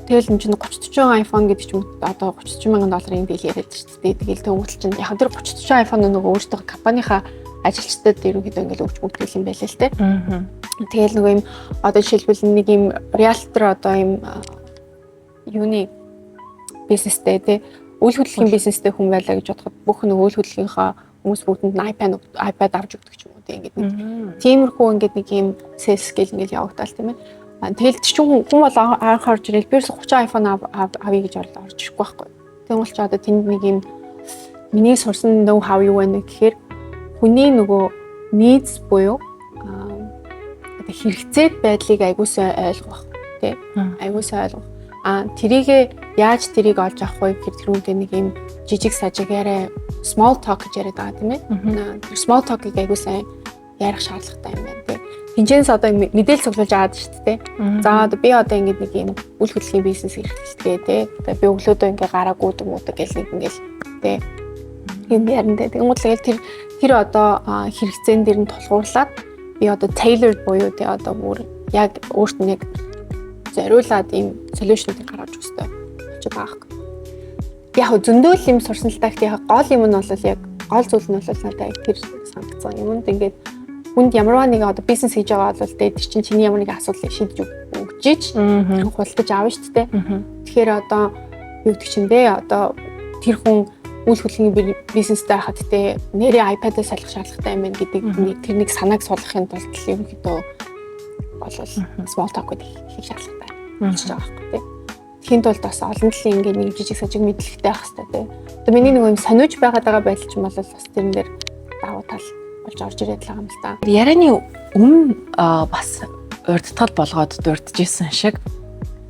Тэгэл энэ чинь 30 40 iPhone гэдэг чинь одоо 30 40 мянган долларын deal яриад шүү дээ. Тэгэл тэнгуут чинь яг тэр 30 40 iPhone нөгөө өөртөө компанийнхаа ажилчдад ерөнхийдөө ингээл өгч бүгдэл юм байлээ л те. Тэгэл нөгөө юм одоо жишээлбэл нэг юм realtor одоо юм юуны бизнестэй те, үйл хөдлөлийн бизнестэй хүн байлаа гэж бодоход бүх нөгөө үйл хөдлөлийнхаа хүмүүс бүгдэнд нь iPad авч өгдөг ч юм уу те, ингээд нэг тиймэрхүү ингээд нэг юм sales skill ингээд явагдал, тийм ээ. Тэгэл тэр чинь хүн бол анх орж ирэл би 30 iPhone авъя гэж орж ирэхгүй байхгүй. Тэгвэл ч одоо тэнд нэг юм миний сурсан know how юу вэ гэхээр хүний нөгөө needs буюу одоо хэрэгцээ байдлыг айгуусаа ойлгох тий, айгуусаа ойлгох. Тэрийгэ яаж тэрийг олж авах вэ гэхээр тэр хүнтэй нэг юм жижиг сажиг яриа, small talk гэж яриад байгаа, тийм ээ. Тэр small talk-ыг айгуу сайн ярих шаардлагатай юм байна тий. Тинчэнс одоо мэдээлэл цуглуулж аваад шүү дээ. За, одоо би одоо ингэж нэг юм үйл хөдлөлийн бизнес эрхэлдэг тий. Одоо би өглөөдөө ингээ гараа гүйдэг муудаг гэл нэг ингээл тий. Юм ярина тий. Тэнгууд л тэр тэр одоо хэрэгцээн дээр нь тулгуурлаад би одоо tailored буюу тий, одоо бүр яг өөрт нь яг зориулаад ийм solution-ыг гаргаж өгөх хэрэгтэй болчих байгаа хэрэг. Яг зөндөө л юм сурсан л та, гэхдээ яг гол юм нь бол яг гол зүйл нь бол надад яг тэр санагдсан. Юмд ингээд хүнд ямарваа нэг одоо бизнес хийж байгаа бол тэр чинь чиний ямар нэгэн асуудлыг шийдэж өгч ич худалдаж авна шүү дээ. Тэгэхээр одоо юу гэдэг чинь бэ? Одоо тэр хүн үйл хөдлөлийн бизнестэй байхад те, нэрээ iPad-аас солих шаардлагатай юм байна гэдэг тэр нэг санааг суулгахын тулд л ерөнхийдөө бол small talk гэдэг хийх шаардлагатай болчихж байгаа байхгүй тий. Тэхийн тулд бас олон талын ингээд нэг жижиг сажиг мэдлэгтэй байх хэрэгтэй тий. Одоо миний нэг юм сониуж байгаад байгаа байдал чинь бол бас тэрэн дээр давуу тал болж орж ирээд л байгаа юм л та. Ярианы өмнө бас урдтал болгоод дурдж исэн шиг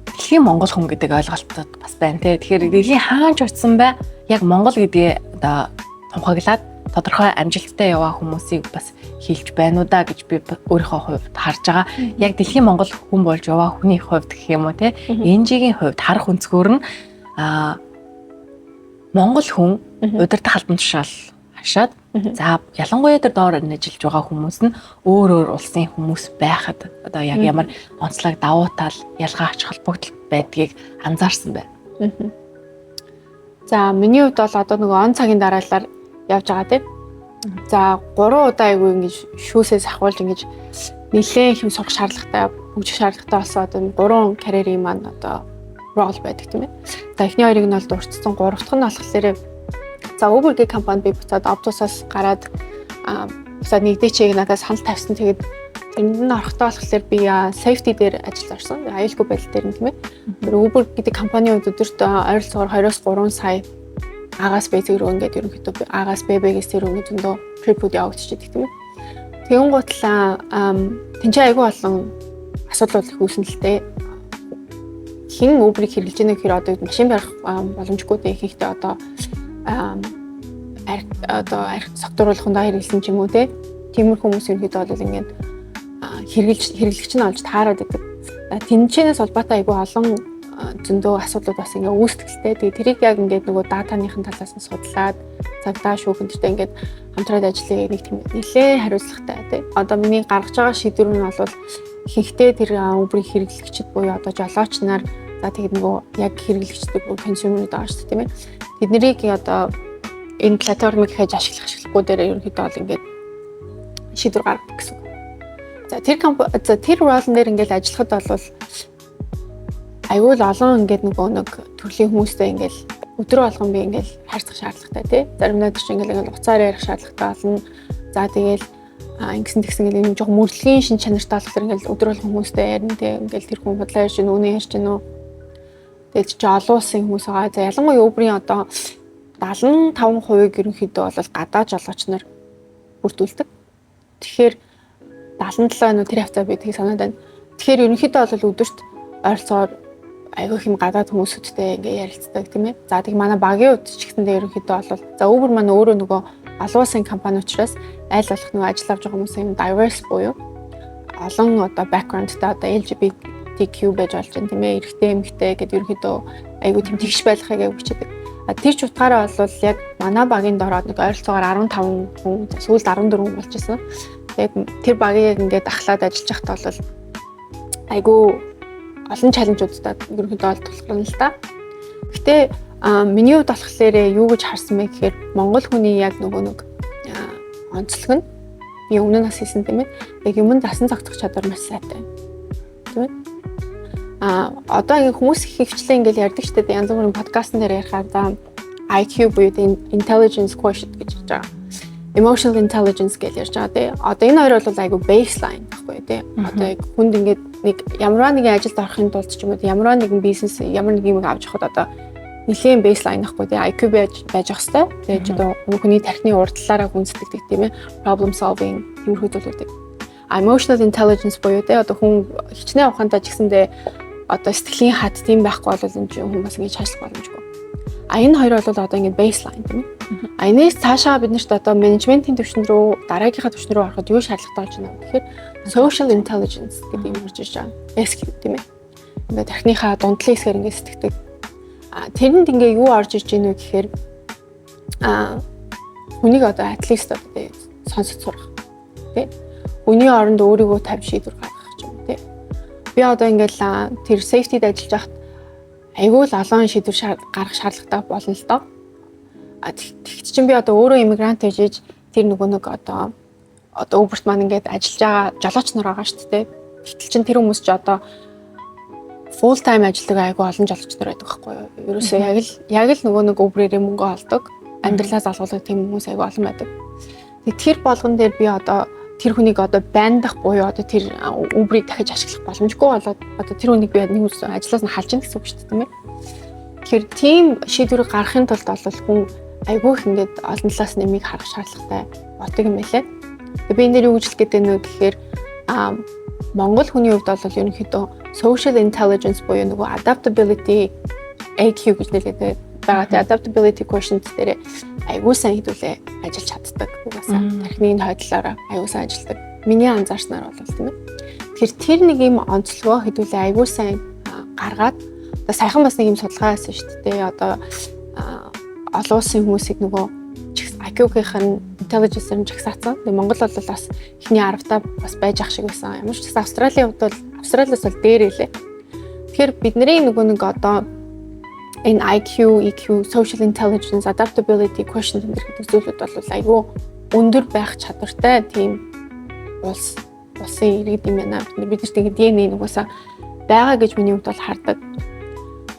дэлхийн монгол хүн гэдэг ойлголтод бас байна те. Тэгэхээр дэлхийн хаанч очсон бай яг монгол гэдгээ одоо тунхаглаад тодорхой амжилттай яваа хүмүүсийг бас хийлж байна уу да гэж би өөрийнхөө хувьд харж байгаа. Яг дэлхийн монгол хүн болж яваа хүний хувьд гэх юм уу те. NG-ийн хувьд харах өнцгөр нь монгол хүн удирдах албан тушаал хашаад, за, ялангуяа тэр доор ажиллаж байгаа хүмүүс нь өөр өөр улсын хүмүүс байхад одоо яг ямар онцлог, давуу тал, ялгаа, ач холбогдол байдгийг анзаарсан байна. За, миний хувьд бол одоо нөгөө он цагийн дараалалаар явж байгаа тийм. За, 3 удаа айгүй ингэж шүүсээ сахуулж ингэж нэлээд их юм сурах шаардлагатай, хөгжих шаардлагатай болсон одоо 3 карьерийн маань одоо role байдаг, тийм ээ. За, эхний хоёрыг нь бол дурдсан, гурав дахь нь болохоор За, Uber гэх компанид би буцаад Optus-аас гараад буцаад нэгдээчийг надад санал тавьсан. Тэгээд тэрэнд нь орохдоо болохоор би safety дээр ажилд орсон. Аюулгүй байдал дээр нь, тийм ээ. Тэр Uber гэдэг компанийн хувьд өдөрт ойролцоогоор 23 сая А-гаас Б зэг рүү ингээд ерөнхийдөө А-гаас Б, Б-гээс C рүү ингээд зөндөө trip-үүд явагдчихэдэг, тийм ээ. Тэгэн гутлаа тэнцээ айгүй олон асуудлууд их үүснэ л дээ. Хэн Uber-ыг хэрэглэж байгаа гэхээр одоо машин барих боломжгүй дээ, ихэнхдээ одоо арх согтууруулахундаа хэрэглэсэн ч юм уу, те. Тиймэрхүү хүмүүс ерөнхийдөө бол ингээд хэрэглэж хэрэглэгч нь олж таарад байдаг. Тэнцэнээс улбаатай айгүй олон зөндөө асуудлууд бас ингээ үүсдэгтэй. Тэгээ тэрийг яг ингээд нөгөө data-ныхын талаас нь судлаад цагдаа, шүүхэн тэртэй ингээд хамтраад ажиллая, нэг тийм нэлээд хариуцлагатай, тий. Одоо миний гаргаж байгаа шийдвэр нь бол ихэнхдээ тэр Uber-ийг хэрэглэгчид буюу одоо жолооч нар, за, тэгээд нөгөө яг хэрэглэгчдэг буюу consumer байгаа шүү дээ, тийм ээ. Тэднийг одоо энэ платформыг хийж ашиглах ашиглахгүй дээр ерөнхийдөө бол ингээд шийдвэр гаргадаг гэсэн үг. За, тэр role дээр ингээд ажиллахад бол аюул олон ингээд нөгөө нэг төрлийн хүмүүстэй ингээд өдрө болгон би ингээд харьцах шаардлагатай, тий. Заримдаа тэр чинь ингээд уцаар ярих шаардлагатай болно. За, тэгэл ингэсэн тэгсэн гэл юм жоох мөрдлөгийн шин чанартай болохоор ингээд өдөр болгон хүмүүстэй ярина, тий. Ингээд тэр хүн худлаа ярьж гин, үнэ ярьж гин үү. Тэгэл чи олон улсын хүмүүс байгаа. За, ялангуяа Uber-ийн одоо 75%-ийг ерөнхийдөө бол гадаа жолооч нар бүрдүүлдэг. Тэгэхээр 77 нүү тэр хавцаа би тийг санаад байна. Тэгэхээр ерөнхийдөө бол өдөрт ойролцоогоор айгүй хэм гадаад хүмүүсүүдтэй ингээ ярилцдаг, тийм ээ. За, тэг манай багийн хувьд ч гэсэндээ ерөнхийдөө бол, за, Uber маань өөрөө нөгөө олон улсын компани учраас аль болох нөгөө ажил авч байгаа хүмүүс юм diverse буюу олон одоо background-тай, одоо LGBTQ байж болж байна, тийм ээ. Эрэгтэй, эмэгтэй гэдэг ерөнхийдөө айгүй тийм тэгш байхыг айгүй хичээдэг. А тэр ч утгаараа бол яг манай багийн дороод нэг ойролцоогоор 15 хүн, сүүлд 14 хүн болж исэн. Тэгээд тэр багийг ингээд ахлаад ажиллаж байхдаа бол айгүй олон challenge-уудтай ерөнхийдөө бол тулгарна л да. Гэтэ миний хувьд болохоор юу гэж харсан бэ гэхээр Монгол хүний яг нөгөө нэг онцлог нь би өмнө нь бас хэлсэн, тийм ээ. Яг юмд дасан зохицох чадвар маш сайтай. Тийм ээ. А одоо ингээ хүмүүс их хвчлээ ингээл ярьдаг шүү дээ. Янз бүрийн подкастн дээр ярихаар, за, IQ буюу intelligence quotient гэж ярьж байгаа. Emotional intelligence гэж ярьж байгаа, тий. Одоо энэ хоёр бол айгу baseline байхгүй, тий. Одоо яг хүнд ингээд нэг ямар нэгэн ажилд орохын тулд ч юм уу, ямар нэгэн бизнес, ямар нэг юм авч явахад одоо нэлийн baseline байхгүй, тий. IQ байж ах хэвээр. Тэгээд одоо хүний тархины урдлаараа гүнзэтгэдэг, тийм ээ. Problem solving тиймэрхүү зүйлүүдийг. Emotional intelligence буюу, тий, одоо хүн хичнээн ухаантай ч гэсэндээ одоо сэтгэлийн хат тийм байхгүй бол энэ хүн бас ингэж хашлах боломжгүй. А энэ хоёр бол одоо ингэ baseline, тийм ээ. А энэс цаашаа бид нарт одоо менежментийн түвшин рүү, дараагийнхаа түвшин рүү ороход юу шаардлагатай болж байна вэ гэхээр social intelligence гэдэг юм орж ирж байгаа. SQ, тийм ээ. Ингээд тархиныхаа дундлын хэсгээр ингээд сэтгэдэг. А тэрэнд ингээ юу орж ирж байна вэ гэхээр хүнийг одоо at least одоо, тий, сонсож сурах. Тий. Хүний оронд өөрийгөө тавь шийдвэр гаргах ч юм уу, тий. Би одоо ингээл тэр safety-д ажиллаж байхад айгүй л олон шийдвэр гаргах шаардлагатай болно л доо. А тэгт чинь би одоо өөрөө иммигрант хийж тэр нөгөө нэг одоо Uber-т маань ингээд ажиллаж байгаа жолооч нар байгаа шүү дээ. Гэтэл чин тэр хүмүүс ч одоо full time ажилладаг айгүй олон жолооч нар байдаг байхгүй юу? Ерөөсөө яг л нөгөө нэг Uber-ээр мөнгө олдог, амьдралаа залгуулдаг тийм хүмүүс айгүй олон байдаг. Тэг тэр болгон дээр би одоо тэр хүнийг одоо ban-дах буюу одоо тэр Uber-ыг дахиж ашиглах боломжгүй болоод одоо тэр хүнийг би нэг үс ажлаас нь халж гин гэсэн үг шүү дээ, тийм ээ. Тэгэхээр тийм шийдвэрийг гаргахын тулд бол хүн айгүй их ингээд олон талаас нь нэмийг харах шаардлагатай болдог юм байлээ. Тэгээ би энэ дээр юу гэж хэлэх гээд байна вэ гэхээр Монгол хүний хувьд бол ерөнхийдөө social intelligence буюу нөгөө adaptability, AQ гэж нэлээд байгаа. Тэгээ adaptability quotient дээр айгүй сайн хэдүүлээ ажиллаж чаддаг. Угаасаа тархины хойдлоороо айгүй сайн ажилладаг. Миний анзаарснаар бол, тийм ээ. Тэгэхээр тэр нэг юм онцлогоо хэдүүлээ айгүй сайн гаргаад, одоо саяхан бас нэг юм судалгаа хийсэн шүү дээ. Одоо олон улсын хүмүүсийг нөгөө IQ-гийнх нь intelligence-ээр нь жагсаацсан. Тэгээ Монгол бол бас эхний 10-таа бас байж ах шиг байсан. Ямар ч гэсэн Австралийн хувьд бол Австралиас бол дээр илээ. Тэгэхээр бидний нөгөө нэг одоо энэ IQ, EQ, social intelligence, adaptability quotient гэдэг зүйлүүд бол айгүй өндөр байх чадвартай тийм улсын иргэд юм байна. Бид нарт ингэ DNA нугасаа байгаа гэж миний хувьд бол хардаг.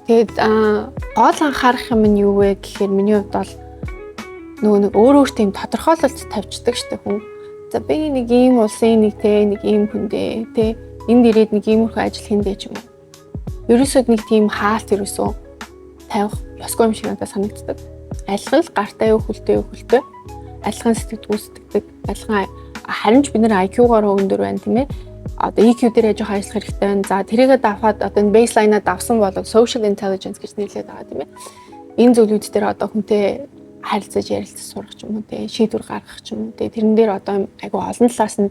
Тэгээд гол анхаарах юм нь юу вэ гэхээр миний хувьд бол Нөгөө нэг өөр өөр тийм тодорхойлолт тавьчихдаг штэ хүн. За, би нэг ийм улсын нэг те нэг ийм хүндээ те, энд ирээд нэг иймэрхүү ажил хийндэ ч юм уу. Ерөөсөө нэг тийм хаалт ерөөсөө тавих ёсгүй юм шиг надад санагддаг. Алхан л гартай юу, хөлтэй юу, хөлтэй. Алхан сэтгэдгүү, сэтгэдэг. Алхан харин ч бид нэр IQ-гоор өндөр байна, тийм ээ. Одоо EQ дээр яж ажиллах хэрэгтэй байна. За, тэрийгэ давхад одоо энэ baseline-а давсан бол social intelligence гэж нэрлэдэг байгаа, тийм ээ. Энэ зүйлүүд дээр одоо хүнтэй харилцаж, ярилцаж сурах ч юм уу те, шийдвэр гаргах ч юм уу те, тэрэн дээр одоо айгу олон талаас нь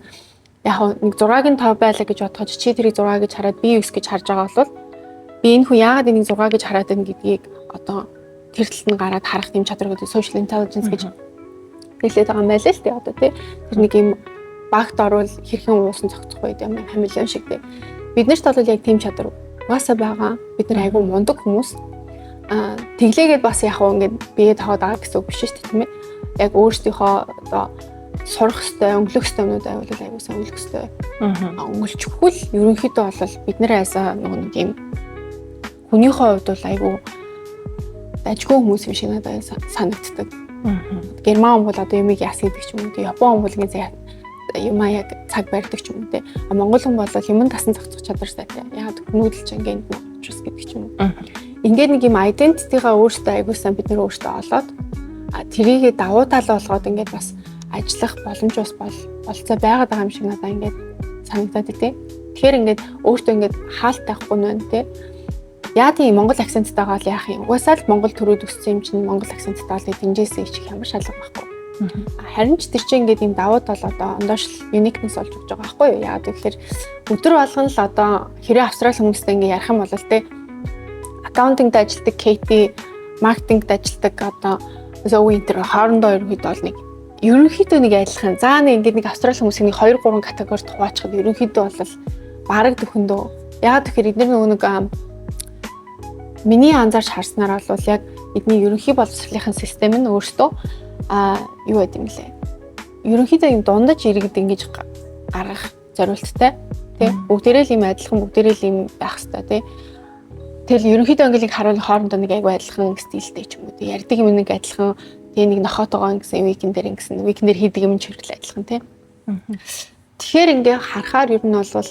яг нэг 6-гийн 5 байлаа гэж бодоход чи тэрийг 6 гэж хараад би 9 гэж харж байгаа бол би энэ хүн яагаад энийг 6 гэж хараад байна гэдгийг одоо тэр талд нь гараад харах тийм чадвар гэдэг social intelligence гэж хэлээд байгаа юм байлаа л дээ одоо тий. Тэр нэг юм багт орвол хэрхэн уусан зохицох вэ юм хамелеон шиг тий. Бид нарт бол яг тийм чадвар угаасаа байгаа. Бид нар айгүй мундаг хүмүүс. Тэглээгээд бас яг хуу ингээд бие тоогоод байгаа гэсэн үг биш шүү дээ, тийм ээ. Яг өөрсдийнхөө одоо сурах ёстой, өнгөлөх ёстой юмнууд байвал айгүй сайн өнгөлөх ёстой. Өнгөлчихгүй л ерөнхийдөө бол бид нар айсаа нөгөө нэг юм хүнийхээ хувьд бол айгүй дажгүй хүмүүс юм шиг надад санагддаг. Герман хүн бол одоо юмыг яс гэдэг ч юм уу, Япон хүн бол ингээд юмаа яг цаг барьдаг ч юм уу те. А Монгол хүн бол юмн тасан зохицох чадвар сайтай. Яг нүүдэлч ингээд учраас гэдэг ч юм уу. Ингээд нэг юм identity-га өөртөө айгуу сайн бид нэр өөртөө олоод, а тэрийгэ давуу тал болгоод ингээд бас ажиллах боломж бас болцоо байгаад байгаа юм шиг надад ингээд санагдаад тий. Тэгэхээр ингээд өөртөө ингээд хаалт тавихгүй нь байна те. Яа тийм Монгол accent тайгаа л яах юм. Угаасаа л Монгол төрөөд өссөн юм чинь Монгол accent тай л дэнжээсээ ичих ямар шалга байхгүй. Харин ч тэр чинь ингээд юм давуу тал одоо ондоош uniqueness болж өгч байгаа байхгүй юу? Яагаад гэвэл өдөр болгон л одоо хэрэг Австрали хүмүүстэй ингээд ярих юм бол те, accounting-д ажилладаг Katie, маркетингд ажилладаг одоо Zoe энэ хоорондоо ерөнхийдөө бол нэг ерөнхийдөө нэг адилхан. За, нэг ингээд нэг Австрали хүмүүсийг нэг 2 3 категорид хуваачихад ерөнхийдөө бол бараг дөхөндөө. Яагаад гэхээр эдгээр нөгөө нэг миний анзаарч харснаар бол яг эдний ерөнхий боловсролын систем нь өөртөө юу байд юм лээ. Ерөнхийдөө юм дундаж иргэд ингэж гаргах зориулттай. Тэ, бүгдээрээ л юм адилхан, бүгдээрээ л юм байх хэвээр тий. Тэгэл ерөнхийдөө ингээл харуул хоорондоо нэг айгу адилхан стилтэй ч юм уу тий. Ярьдаг юм нэг адилхан тий, нэг нохоотойгоо гэсэн weekend дээр ингэсэн, weekend дээр хийдэг юм ч хэрэгэл адилхан тий. Тэгэхээр ингээ харахаар ер нь бол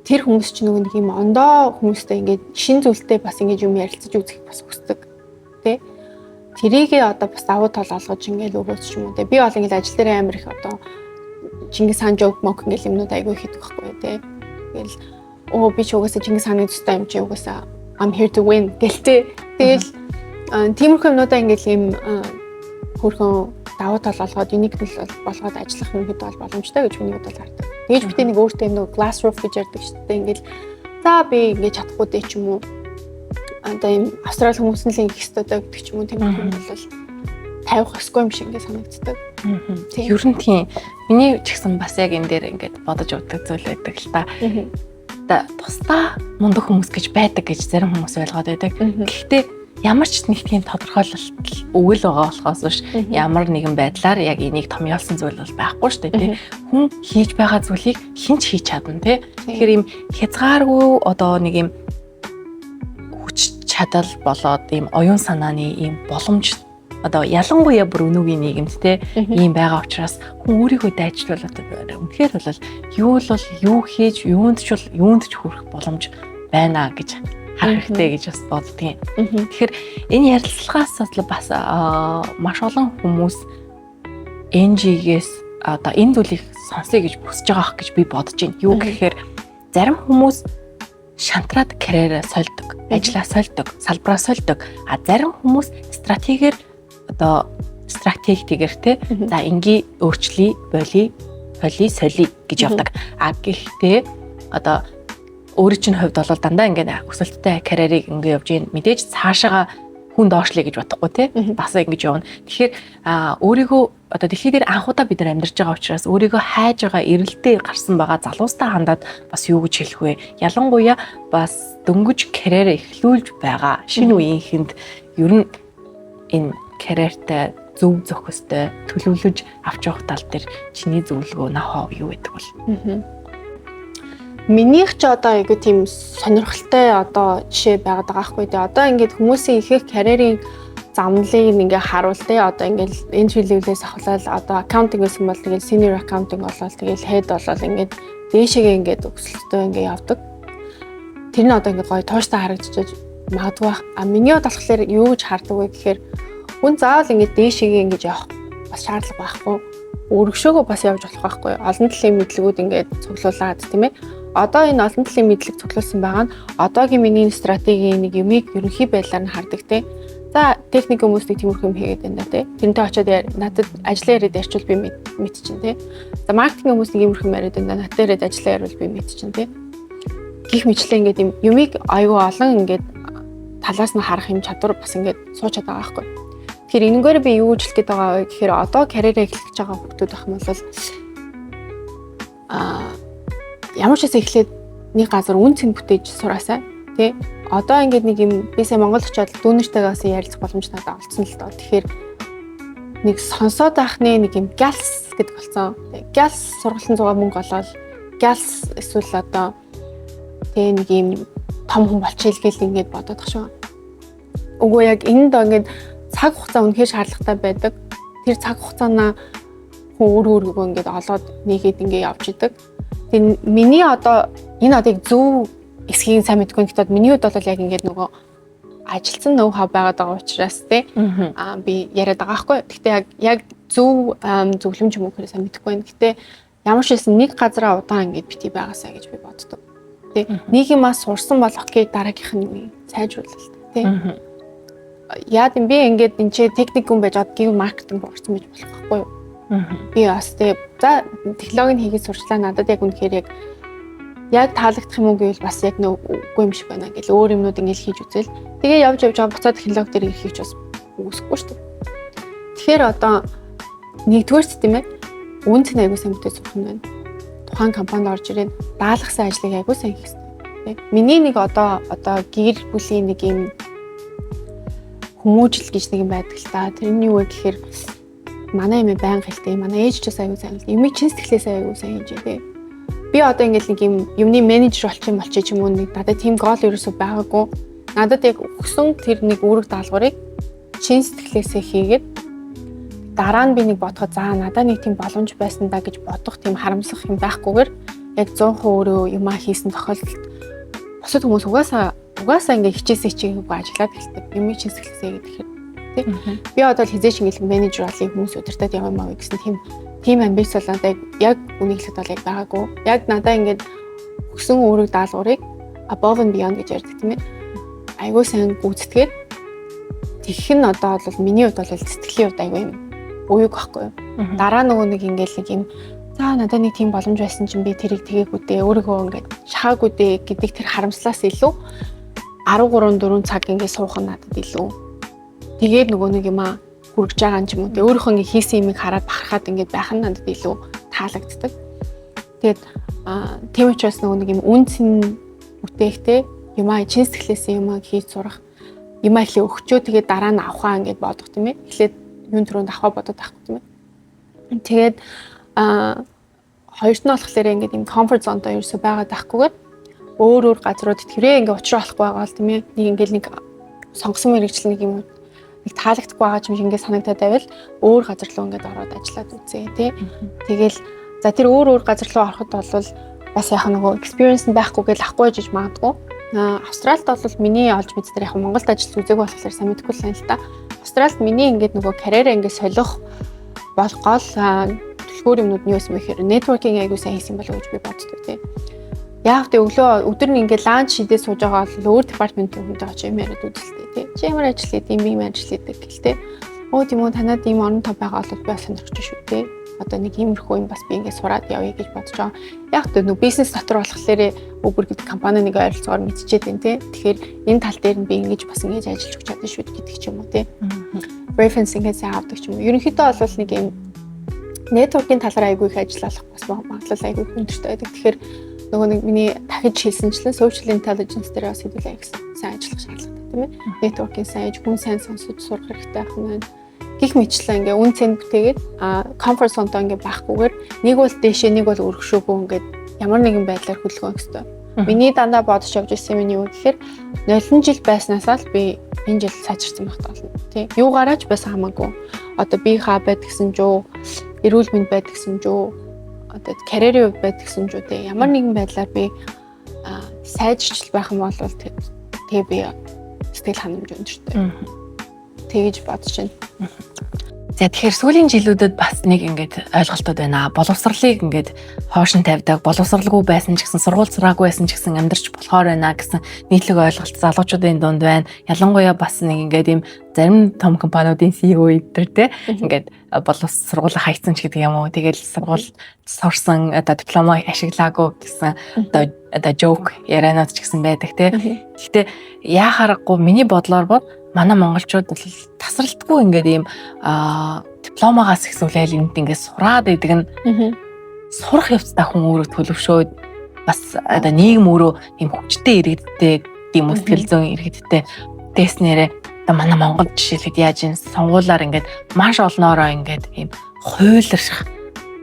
тэр хүмүүс чинь нөгөө нэг юм ондоо хүмүүстэй ингээд шин зүйлтэй бас ингээд юм ярилцаж үзэх бас хүсдэг тий. Тэрийгээ одоо бас давуу тал олгож ингээд өгөөч ч юм уу тий. Би бол ингээд ажил дээр амар их одоо Чингис хаан joke мок ингээд юмнууд айгүй хийдэг байхгүй тий. Тэгэл оо, би ч угаасаа Чингис хааны төстэй юм чи, угаасаа I'm here to win гэл тий. Тэгэл тиймэрхүү юмнуудаа ингээд юм хөөрхөн давуу тал олгоод, unique болгоод ажиллах юм хэд бол боломжтой гэж миний хувьд бол хардаг. Тэгэж битээ нэг өөртөө нэг glass roof гэж ярьдаг шүү дээ. Ингээл за би ингэж чадахгүй дээ ч юм уу. Одоо ийм Австрали хүмүүс нь л ингэх ёстой даа гэдэг ч юм уу, тийм юм бол тавих ёсгүй юм шиг ингэ санагддаг. Ер нь тийм. Миний ч гэсэн бас яг энэ дээр ингээд бодож явдаг зүйл байдаг л та. Тусдаа мундаг хүмүүс гэж байдаг гэж зарим хүмүүс ойлгоод байдаг. Гэхдээ ямар ч нэг тийм тодорхойлолт үгэл байгаа болохоос биш, ямар нэгэн байдлаар яг энийг томьёолсон зүйл бол байхгүй шүү дээ, тий. Хүн хийж байгаа зүйлийг хэн ч хийж чадна, тий. Тэгэхээр ийм хязгааргүй одоо нэг ийм хүч чадал болоод ийм оюун санааны ийм боломж одоо ялангуяа бүр өнөөгийн нийгэмд те ийм байгаа учраас хүн өөрийгөө дайчлуул одоо үнэхээр бол юу л бол юу хийж, юунд ч бол юунд ч хүрэх боломж байна гэж харах хэрэгтэй гэж бас боддгийн. Тэгэхээр энэ ярилцлагаас бас маш олон хүмүүс NG-гээс одоо энэ зүйлийг сонсъё гэж хүсэж байгаа ах гэж би бодож байна. Юу гэхээр зарим хүмүүс шантраад карьераа сольдог, ажлаа сольдог, салбараа сольдог. А зарим хүмүүс стратегиэр одоо стратегтэйгэр те, за инги өөрчлөе, болий, холи, соли гэж явдаг. А гэхдээ одоо өөрийн чинь хувьд бол дандаа ингээд өсөлттэй карьерийг ингээ явж гин, мэдээж цаашаага хүн доошлё гэж бодохгүй те, бас ингэж явна. Тэгэхээр өөрийгөө одоо дэлхий дээр анхудаа бид нар амьдарч байгаа учраас өөрийгөө хайж байгаа, эрэлтээ гарсан байгаа залуустай хандаад бас юу гэж хэлэх вэ? Ялангуяа бас дөнгөж карьераа эхлүүлж байгаа шинэ үеийнхэнд ер нь энэ карьертай зөв зохистой төлөвлөж авч явах тал дээр чиний зөвлөгөө, ноу-хау юу гэдэг бол? Минийх ч одоо айгу тийм сонирхолтой одоо жишээ байгаад байгаа байхгүй дээ. Одоо ингээд хүмүүсийн ихэнх карьерийн Замналыг ингээ харуул те, одоо ингээл entry level-ээс ахуулаад одоо accounting гэсэн бол тэгэл senior accounting болоод, тэгэл head болоод, ингээд дээшээгээ ингээд өсөлттэй ингээ явдаг. Тэр нь одоо ингээ гоё тууштай харагдчихаж магадгүй бах. А миний хувьд болохоор юу гэж хардаг вэ гэхээр хүн заавал ингээ дээшээгээ ингэж явах бас шаардлага байхгүй. Өргөшөөгөө бас явж болох байхгүй. Олон талын мэдлэгүүд ингээд цуглуулад, тийм ээ. Одоо энэ олон талын мэдлэг цуглуулсан байгаа нь одоогийн миний стратегийн нэг юмыг ерөнхий байдлаар нь хардаг, те. За, техник хүмүүс нэг тиймэрхүү юм хийгээд байна да, тий. Тэрнтэй очиод надад ажлаа яриад ярьчвал би мэдчин, тий. За, маркетинг хүмүүс нэг иймэрхүү юм яриад байна да. Надад яриад ажлаа яриул би мэдчин, тий. Гэх мэтлээ ингээд юм юмыг айгүй олон ингээд талаас нь харах юм чадвар бас ингээд сууж чадгаа байхгүй. Тэгэхээр энэнгээр би юу гэж хэлэх гээд байгаа вэ гэхээр одоо карьераа эхлэх гэж байгаа хүмүүс байх юм бол ямар ч байсан эхлээд нэг газар үн цэн бүтээж сураасай, тий. Одоо ингээд нэг юм би сая Монгол очиод дүүнэртэйгээ бас ярилцах боломж надад олцсон л доо. Тэгэхээр нэг сонсоод байх нэг юм гялс гэдэг болсон. Гялс сургалтын зугаа мөнгө олоод, гялс эсвэл одоо тэгээ нэг юм том хүн болчихъя гэл ингээд бодоод тах шүү. Үгүй, яг энд ингээд цаг хугацаа үнэхээр шаардлагатай байдаг. Тэр цаг хугацаанаа хүн өөр өөргөө ингээд олоод нэгээд ингээд явж идэг. Тэгээ миний одоо энэ одоо яг зөв эсхийг сайн мэдгүй, гэхдээ миний хувьд бол яг ингээд нөгөө ажилласан ноу хав байгаад байгаа учраас, тий, би яриад байгаа байхгүй. Гэхдээ яг зөв зөвлөмж юм уу гэхээр сайн мэдэхгүй байна. Гэхдээ ямар ч байсан нэг газараа удаан ингээд бити байгаасаа гэж би боддог. Тий. Нэг юмаа сурсан бол okay, дараагийнх нь юу сайжруулалт, тий. Яад юм би ингээд энэ ч техник хүн байж од гів маркетинг орсон байж болох байхгүй юу? Би бас тий, за, технологиг хийгээд сурчлаа, надад яг үнэхээр яг таалагдах юм уу гэвэл бас яг нөө үгүй юм шиг байна гэл өөр юмнууд ингээд хийж үзэл. Тэгээ явж явж байгаа буцаад технологи дээр ирэхийг ч бас үгүйсэхгүй шүү дээ. Тэгэхээр одоо нэгдүгээрт, тийм ээ, үн цэн аягүй сайн бүтээж сурах нь байна. Тухайн компанид орж ирээд даалгасан ажлыг аягүй сайн хийх хэрэгтэй. Миний нэг одоо гэр бүлийн нэг юм хүмүүжил гэж нэг юм байдаг л та. Тэр нь юу вэ гэхээр манай юм байнга хэлдэг. Манай ээж ч бас аягүй сайн хэлдэг. Юмыг чин сэтгэлээсээ аягүй сайн хийж дээ. Би одоо ингээл нэг юм юмны менежер болчих юм болчих ч юм уу, нэг надад тийм goal ерөөсөө байгаагүй. Надад яг өгсөн тэр нэг үүрэг даалгаврыг чин сэтгэлээсээ хийгээд, дараа нь би нэг бодоход за надад нэг тийм боломж байсан да гэж бодох тийм харамсах юм байхгүйгээр яг 100% өөрөө юмаа хийсэн тохиолдолд бусад хүмүүс угаасаа ингээ хичээсээ хичээгээгүй ажиллаад эхэлдэг. Юмыг чин сэтгэлээсээ гэдэг хэрэг. Тий. Би одоо л хизээч ингээл менежер болъё, хүмүүс удирдах яваа маа гэсэн тийм амбиц бол надад яг үнийг хэлэхэд бол яг байгаагүй. Яг надаа ингээд өгсөн үүрэг даалгаврыг above and beyond гэж ярьдаг, тийм ээ. Айгуу сайн гүйцэтгээд тэгэх нь одоо бол миний хувьд бол сэтгэлийн хувьд айгуу юм уяг байхгүй юу. Дараа нөгөө нэг ингээл нэг юм за надад нэг тийм боломж байсан чинь би тэрийг тэгээгүй дээ, өөрийгөө ингээд шахаагүй дээ гэдэг тэр харамслаас илүү 13 4 цаг ингээд суух нь надад илүү. Тэгээд нөгөө нэг юм хүрэж байгаа юм ч юм уу. Тэгээ өөрийнхөө ингээд хийсэн юмыг хараад бахархаад ингээд байх нь надад илүү таалагддаг. Тэгээд тийм учраас нөгөө нэг юм үн цэн бүтээхтэй юмаа чин сэтгэлээсээ юмаа хийж сурах, юмаа эхлээ өгчөө, тэгээд дараа нь авахаа ингээд бодох, тийм ээ. Эхлээд юун түрүүнд авахаа бодоод авахгүй, тийм ээ. Тэгээд хоёрт нь болохоор ингээд юм comfort zone-той ерөөсөө байгаад байхгүйгээр өөр өөр газрууд тэрээ ингээд учраа олохгүй байгаа л, тийм ээ. Нэг ингээд нэг сонгосон мэргэжил нэг юм нэг таалагдахгүй байгаа юм шиг ингээд санагдаад байвал өөр газар руу ингээд ороод ажиллаад үзье, тий. Тэгэл за тэр өөр өөр газар руу ороход бол бас яг нөгөө experience нь байхгүй гэж авахгүй жиж магадгүй. Австралид бол миний олж мэдсээр, яг Монголд ажиллаж үзээгүй болохоор сайн мэдэхгүй л байна л та. Австралид миний ингээд нөгөө карьераа ингээд солих бол гол түлхүүр юмнууд нь юу байсан бэ гэхээр networking аягүй сайн хийсэн болов уу гэж би боддог, тий. Яг тэ өглөө өдөр нь ингээд lunch идээ сууж байгаа бол өөр департаментийн хүнтэй очиж юм яриад үзэлтэй, тий. Чи ямар ажил хийдэг, юм ийм ажил хийдэг гэл, тий. Өө, тийм үү, танад ийм орон тоо байгаа бол би бас сонирхож шүү, тий. Одоо нэг иймэрхүү юм бас би ингээд сураад явъя гэж бодож байгаа. Яг тэ нөө бизнес дотор болохоор Uber гэдэг компани нэг ойролцоогоор мэдчихэд байна, тий. Тэгэхээр энэ тал дээр нь би ингэж бас ингэж ажиллаж өгч чадна шүү гэдэг ч юм уу, тий. Reference ингээд сайн авдаг ч юм уу. Ерөнхийдөө бол нэг юм network-ийн талаар айгүй их ажиллах бас магадлал айгүй их өндөртэй байдаг. Тэгэхээр нөгөө нэг миний дахиж хэлсэнчлэн social intelligence дээр бас хэдүүлээ их сайн ажиллах шаардлагатай, тийм ээ. Networking сайн хийж, хүн сайн сонсож сурах хэрэгтэй байх нь байна. Гэх мэтлээ ингээ үн цэн бүтээгээд comfort zone-той ингээ байхгүйгээр нэг бол дээшээ, нэг бол өргөшөөгөө ингээд ямар нэгэн байдлаар хөдөлгөөн хэрэгтэй. Миний дандаа бодож явж ирсэн юм нь юу гэхээр 0 жил байснаасаа л би Энэ жил сайжирсан байх болно. Тий. Юугаараа ч байсан хамаагүй. Одоо бие хаа байд гэсэн ч юу, эрүүл мэнд байд гэсэн ч юу, одоо карьерийн хувьд байд гэсэн ч юу, тий. Ямар нэгэн байдлаар би сайжирч байх юм бол тэгээ би сэтгэл ханамж өндөртэй. Тэгэж бодож байна. За, тэгэхээр сүүлийн жилүүдэд бас нэг ингээд ойлголтууд байна. Боловсролыг ингээд хоош нь тавьдаг, боловсралгүй байсан ч гэсэн, сургууль сураагүй байсан ч гэсэн амьдарч болохоор байна гэсэн нийтлэг ойлголт залуучуудын дунд байна. Ялангуяа бас нэг ингээд ийм зарим том компаниудын CEO эдэр те ингээд боловс сургуулаа хайцсан ч гэдэг юм уу. Тэгэл сургууль сурсан, одоо дипломо ашиглаагүй гэсэн одоо joke ярианууд ч гэсэн байдаг те. Гэхдээ яа харахгүй, миний бодлоор бол манай монголчууд бол тасралтгүй ингээд ийм дипломоогоос ихсүүлээл энд ингээд сураад идэг нь сурах явцдаа хүн өөрөө төлөвшөөд, бас одоо нийгэм өөрөө ийм хүчтэй иргэдтэй, тийм сэтгэл зүйн иргэдтэй дээснээрээ одоо манай Монгол жишээлхэд яаж энэ сонгуулаар ингээд маш олноороо ингээд ийм хуйлрах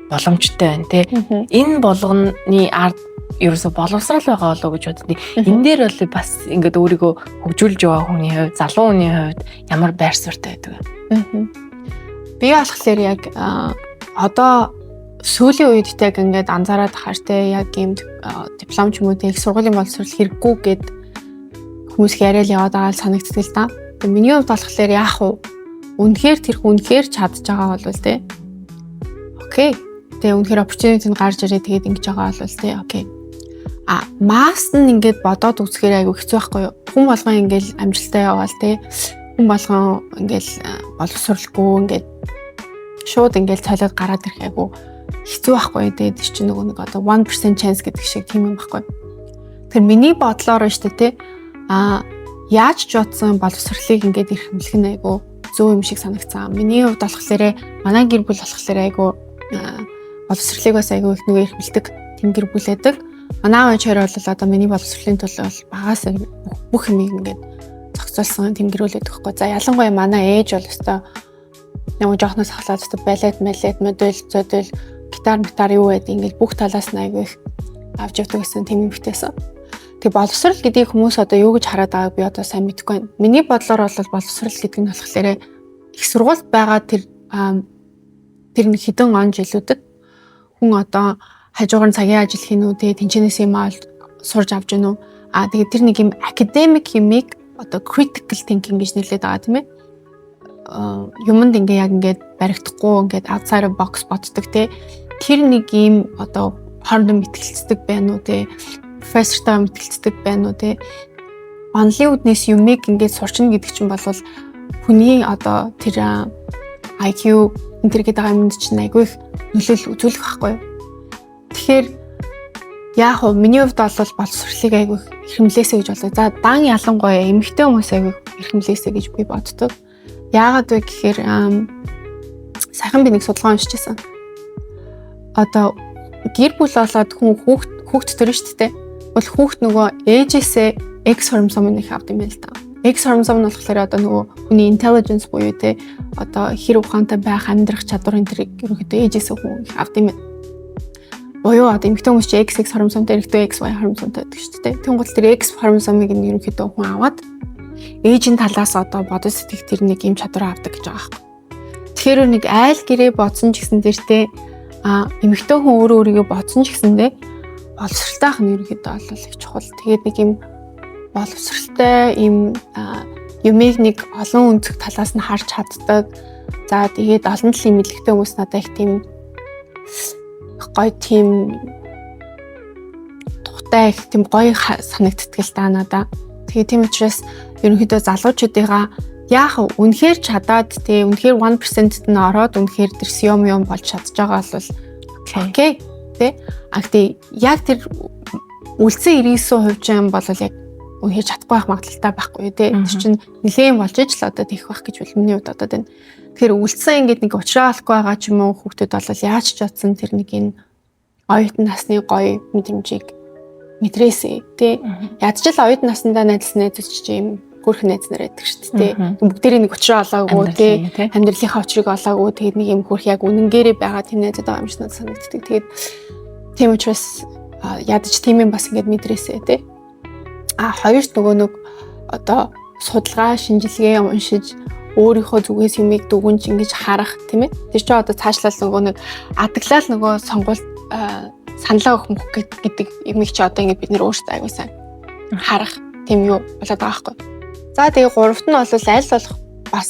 боломжтой байна те. Энэ болгоны ард ерөөсө боловсрал байгаа болоо гэж боддیں۔ Энэ дээр бол бас ингээд өөрийгөө хөгжүүлж байгаа хүний хувьд, залуу хүний хувьд ямар байр суурьтай байдаг вэ? Би болохоор яг одоо сүүлийн үед яг ингээд анзаараад ахаар те, яг ийм диплом ч юм уу те, их сургуулийн боловсрол хэрэггүй гэд хүмүүс яриад яваад байгаа л санагддаг л да. Тэгээ миний хувьд болохоор яах вэ? Үнэхээр тэр хүн үнэхээр чадж байгаа бол те. Okay. Тэгээ үнэхээр opportunity нь гарч ирээ, тэгээд ингэж байгаа бол те, okay. А масс нь ингээд бодоод үзэхээр айгүй хэцүү байхгүй юу? Хүн болгон ингээд амжилттай яваал те. Хүн болгон ингээд боловсралгүй ингээд шууд ингээд цолиод гараад ирэх айгүй хэцүү байхгүй юу? Тэгээд тэр чинь нөгөө нэг одоо 1% chance гэдэг шиг тийм юм байхгүй. Тэр миний бодлоор шүү дээ те. А яаж ч бодсон боловсролыг ингээд эрхэмлэх нь айгүй зөв юм шиг санагцсан. Миний хувьд болохоор манай гэр бүл болохоор айгүй боловсролыг бас айгүй их нөгөө эрхэмлдэг тийм гэр бүл байдаг. Манай аав ээж хоёр бол одоо миний боловсролын төлөө бол багаас бүх юмыг ингээд зохицуулсан тийм гэр бүл байдаг хгүй. За, ялангуяа манай ээж бол өстой нөгөө жоохноос ахлаад өстой балет, малет, модель, зөдөл, гитар, гитар юу байд ингээд бүх талаас нь айгүй их авч явдаг гэсэн тийм юм битээсэн. Тэгээ боловсрал гэдгийг хүмүүс одоо юу гэж хараад байгааг би одоо сайн мэдэхгүй байна. Миний бодлоор бол боловсрал гэдэг нь болохоор их сургуульд байгаа тэр нэг хэдэн он жилүүдэд хүн одоо хажуугаар нь цагийн ажил хийнэ үү, тэгээ тэнчэнээс юм аа сурж авч гэнэ үү. А тэгээ тэр нэг юм academic юмыг одоо critical thinking гэж нэрлэдэг байгаа, тийм ээ. Юмд ингээ яг ингээд баригдахгүй, ингээд outside of box боддог те. Тэр нэг юм одоо хоорондоо мэтгэлцдэг байна уу те. Профессортой мэтгэлцдэг байна уу те. Онлын үднээс юмыг ингээд сурчна гэдэг чинь бол хүний одоо тэр IQ энэ төр гэдэг байгаа юмд чинь айгүй их нөлөөлөл үзүүлэх байхгүй юу. Тэгэхээр яг уу миний хувьд бол боловсролыг айгүй эрхэмлээсэй гэж бодлоо. За, дан ялангуяа эмэгтэй хүмүүс айгүй эрхэмлээсэй гэж би боддог. Яагаад вэ гэхээр сайхан би нэг судалгаа уншиж байсан. Одоо гэр бүл болоод хүн хүүхд хүүхд төрнө шүү дээ. Бол хүүхд нөгөө ээжээсээ X хромосом их авд юм байна л да. X хромосом нь болохоор одоо нөгөө хүний intelligence буюу те, одоо хэр ухаантай байх, амьдрах чадвар энэ тэрийг ерөнхийдөө ээжээсээ хүн их авд юм байна. Буюу одоо эмэгтэй хүмүүс чи XX хромосомтой, эрэгтэй XY хромосомтой гэдэг шүү дээ. Тэнгуул тэр X хромосомыг нь ерөнхийдөө хүн аваад ээжийн талаас одоо бодож сэтгэх тэр нэг юм чадвар авдаг гэж байгаа байхгүй. Тэгэхээр нэг айл гэрээ бодсон ч гэсэн тэр те, а эмэгтэй хүн өөрөө өөрийгөө бодсон ч гэсэндээ боловсралтай ах нь ерөнхийдөө бол их чухал. Тэгээд нэг юм боловсралтай юм юмыг нэг олон өнцөг талаас нь харж чаддаг. За, тэгээд олон талын мэдлэгтэй хүмүүс надад их тийм гоё, тийм тухтай, их тийм гоё санагддаг л да надаа. Тэгээ тийм учраас ерөнхийдөө залуучуудыгаа яах вэ? Үнэхээр чадаад тий, үнэхээр 1%-т нь ороод, үнэхээр тэр юм юм болж чадж байгаа бол okay тий. А гэтээ яг тэр үлдсэн 99% чинь бол яг үнэхээр чадахгүй байх магадлалтай байхгүй тий. Тэр чинь нэлээд болж иж л одоо тийх байх гэж бол миний хувьд бодоод байна. Тэгэхээр үлдсэн ингээд нэг уучраа олохгүй байгаа ч юм уу хүүхдүүд бол яаж ч бодсон тэр нэг энэ оюутан насны гоё мэдрэмжийг мэдрээсэй тий. Ядч л оюутан насндаа найзлсан найзууд чи юм хөөрхөн найз нар байдаг шүү дээ. Бүгдээрээ нэг учраа олоогүй тий. Амьдралынхаа учрыг олоогүй, тэгээд нэг юм хөөрх яг үнэнгээрээ байгаа тийм найзууд байгаа юм шиг надад санагддаг. Тэгээд тийм учраас ядаж тийм юм бас ингээд мэдрээсэй тий. А хоёрт нөгөө нэг одоо Судалгаа, шинжилгээ уншиж, өөрийнхөө зүгээс юмыг дүгнж ингэж харах, тийм ээ. Тэр чинь одоо цаашлал нөгөө нэг адаглал, нөгөө сонгуул саналаа өгөх мөх гэдэг юмыг чи одоо ингэж бид нэр өөрсдөө аягүй сайн харах тийм юу болоод байгаа байхгүй. За, тэгээ гуравт нь бол аль болох бас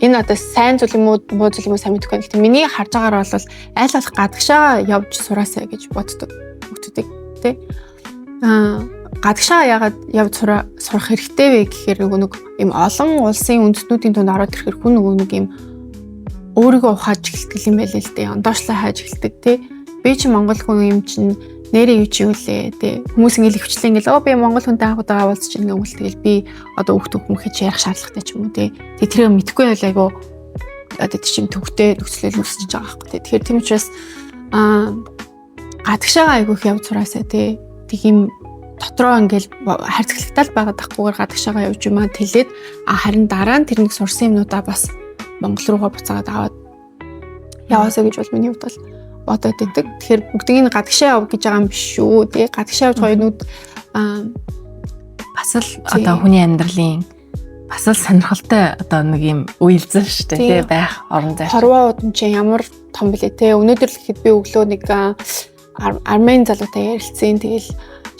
энэ одоо сайн зүйл юм уу, муу зүйл юм уу, сайн мэдэхгүй байна. Гэхдээ миний харж байгаагаар бол аль болох гадагшаа явж сураасай гэж боддог хүмүүсийг, тий. Гадагшаа яагаад явж сурах хэрэгтэй вэ гэхээр нөгөө нэг юм олон улсын үндэстнүүдийн дунд ороод ирэхээр хүн нөгөө нэг юм өөрийгөө ухааж эхэлдэг юм байл л дээ. Ондоошлоо хайж эхэлдэг, тий. Би чи монгол хүн юм чинь нэрээ юу чи юу лээ, тий. Хүмүүс ингээл ихвчлэн ингээл, "Оо, би монгол хүнтэй анх удаага уулзч ингээ үйл тэгэл би одоо хүүхд хүмүүхэд ярих шаардлагатай ч юм уу, тий. Тэг тэрийг мэдэхгүй байл айгу одоо тэр чинь төвхтэй нөхцөлөл үүсэж байгаа байхгүй, тий. Тэгэхээр тийм учраас гадагшаага айгу их явж сураасай, тий. Тэг юм дотроо ингээл харьцаглагтал байгаад тахгүйгээр гадагшаага явж юмаа тэлээд, харин дараа нь тэр нэг сурсан юмнуудаа бас Монгол руугаа буцаагаад аваад яваасаа гэж бол миний хувьд бол бодоод идэг. Тэгэхээр бүгднийг нь гадагшаа яв гэж байгаа юм биш шүү. Тэгээ гадагшаа явж байгаа юмнууд бас л одоо хүний амьдралын бас л сонирхолтой одоо нэг юм үйлзэл шүү дээ, тий, байх орон зай. Хорвоо удам чи ямар том блэ, те. Өнөөдөр л гэхэд би өглөө нэг армен залуутай ярилцсан. Тэгэл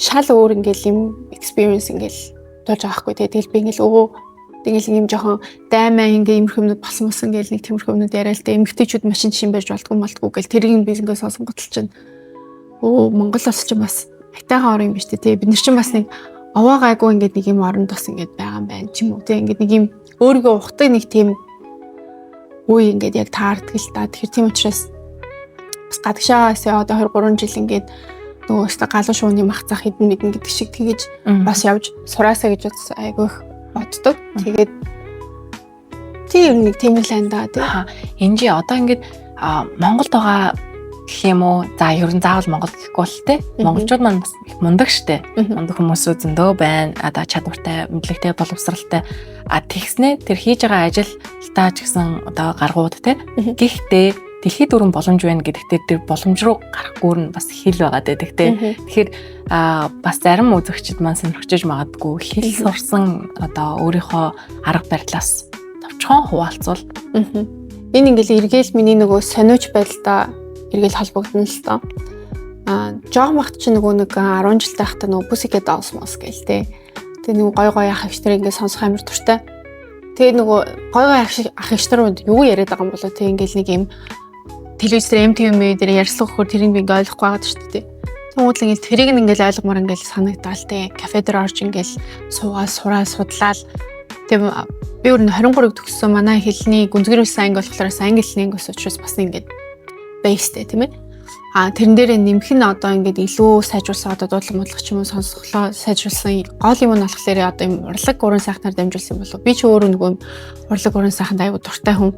шал өөр ингээл юм experience ингээл болж байгаа хгүй, те. Тэгэл би ингээл өө тэгэл юм жоохон даймаа ингээ иймэрхүү юмнууд болсон болсон гээл нэг тиймэрхүү юмнууд яриа л дээ. Эмэгтэйчүүд машин жишин барьж болдгоо болдгоо гэл тэрийг би ингээ сонсонготол чинь өө, Монгол улс чинь бас айтайхан орон юм биш үү, те. Бид нар чинь бас нэг овоо гайгүй ингээд нэг юм оронд бас ингээд байгаа юм байна ч юм уу, те. Ингээд нэг юм өөрийгөө ухдаг нэг тийм үе ингээд яг таардаг л та. Тэгэхээр тийм учраас бас гадагшаас одоо 23 жил ингээд нөгөө өстө галуу шууны мах зах хідэн мэдэн гэдэг шиг тэгэж бас явж сураасаа гэж айгүй их боддог. Тэгээд тийм нэг тийм л энэ да, тий. Энжи, одоо ингээд Монголд байгаа гэх юм уу? За, ер нь заавал Монгол гэхгүй бол те. Монголчууд маань бас их мундаг штэ. Мундаг хүмүүсүүд зөндөө байна. Одоо чадвартай, мэдлэгтэй, боловсралтай. А тэгснэ тэр хийж байгаа ажилтаа ч гэсэн одоо гаргууд те. Гэхдээ дэлхийд дөрвөн боломж байна гэдэгтээ тэр боломж руу гарахгүйр нь бас хэл байгаа гэдэг те. Тэгэхээр бас зарим үзэгчид маань сонирхож магадгүй хэл сурсан одоо өөрийнхөө арга барилаас товчхон хуваалцвал. Энэ ингээл эргээл миний нөгөө сониуч байдалтай эргээл холбогдно л доо. Жоох махт чи нөгөө нэг 10 жил байхдаа нөгөө Pussycat Dolls мос гээл те. Тэгээ нөгөө гой гой ах эгч нар ингээд сонсох амар дуртай. Тэгээ нөгөө гой гой ах эгч нар юу яриад байгаа юм болоо те, ингээл нэг юм телевизээр MTV дээр ярьслах өгөхөр тэрийг би ингээ ойлгохгүй байгаад шүү дээ. Тэнгууд л ингээл тэрийг нь ингээл ойлгомоор ингээл санагдаал те. Кафе дээр орж ингээл суугаа сураа судлаал. Тэгээ би өөр нь 23-ыг төгссөн, манай хэлний гүнзгий анги болохоор англи хэлний анги учраас бас ингээд base тэй, тийм ээ. А тэрэн дээрээ нэмэх нь одоо ингээд илүү сайжруулсан, одоо дуудлага модлох ч юм уу, сонсголоо сайжруулсан гол юм нь болохоор одоо юм урлаг уран сайхнаар дамжуулсан юм болов. Би ч өөрөө нөгөө урлаг уран сайханд аягүй дуртай хүн.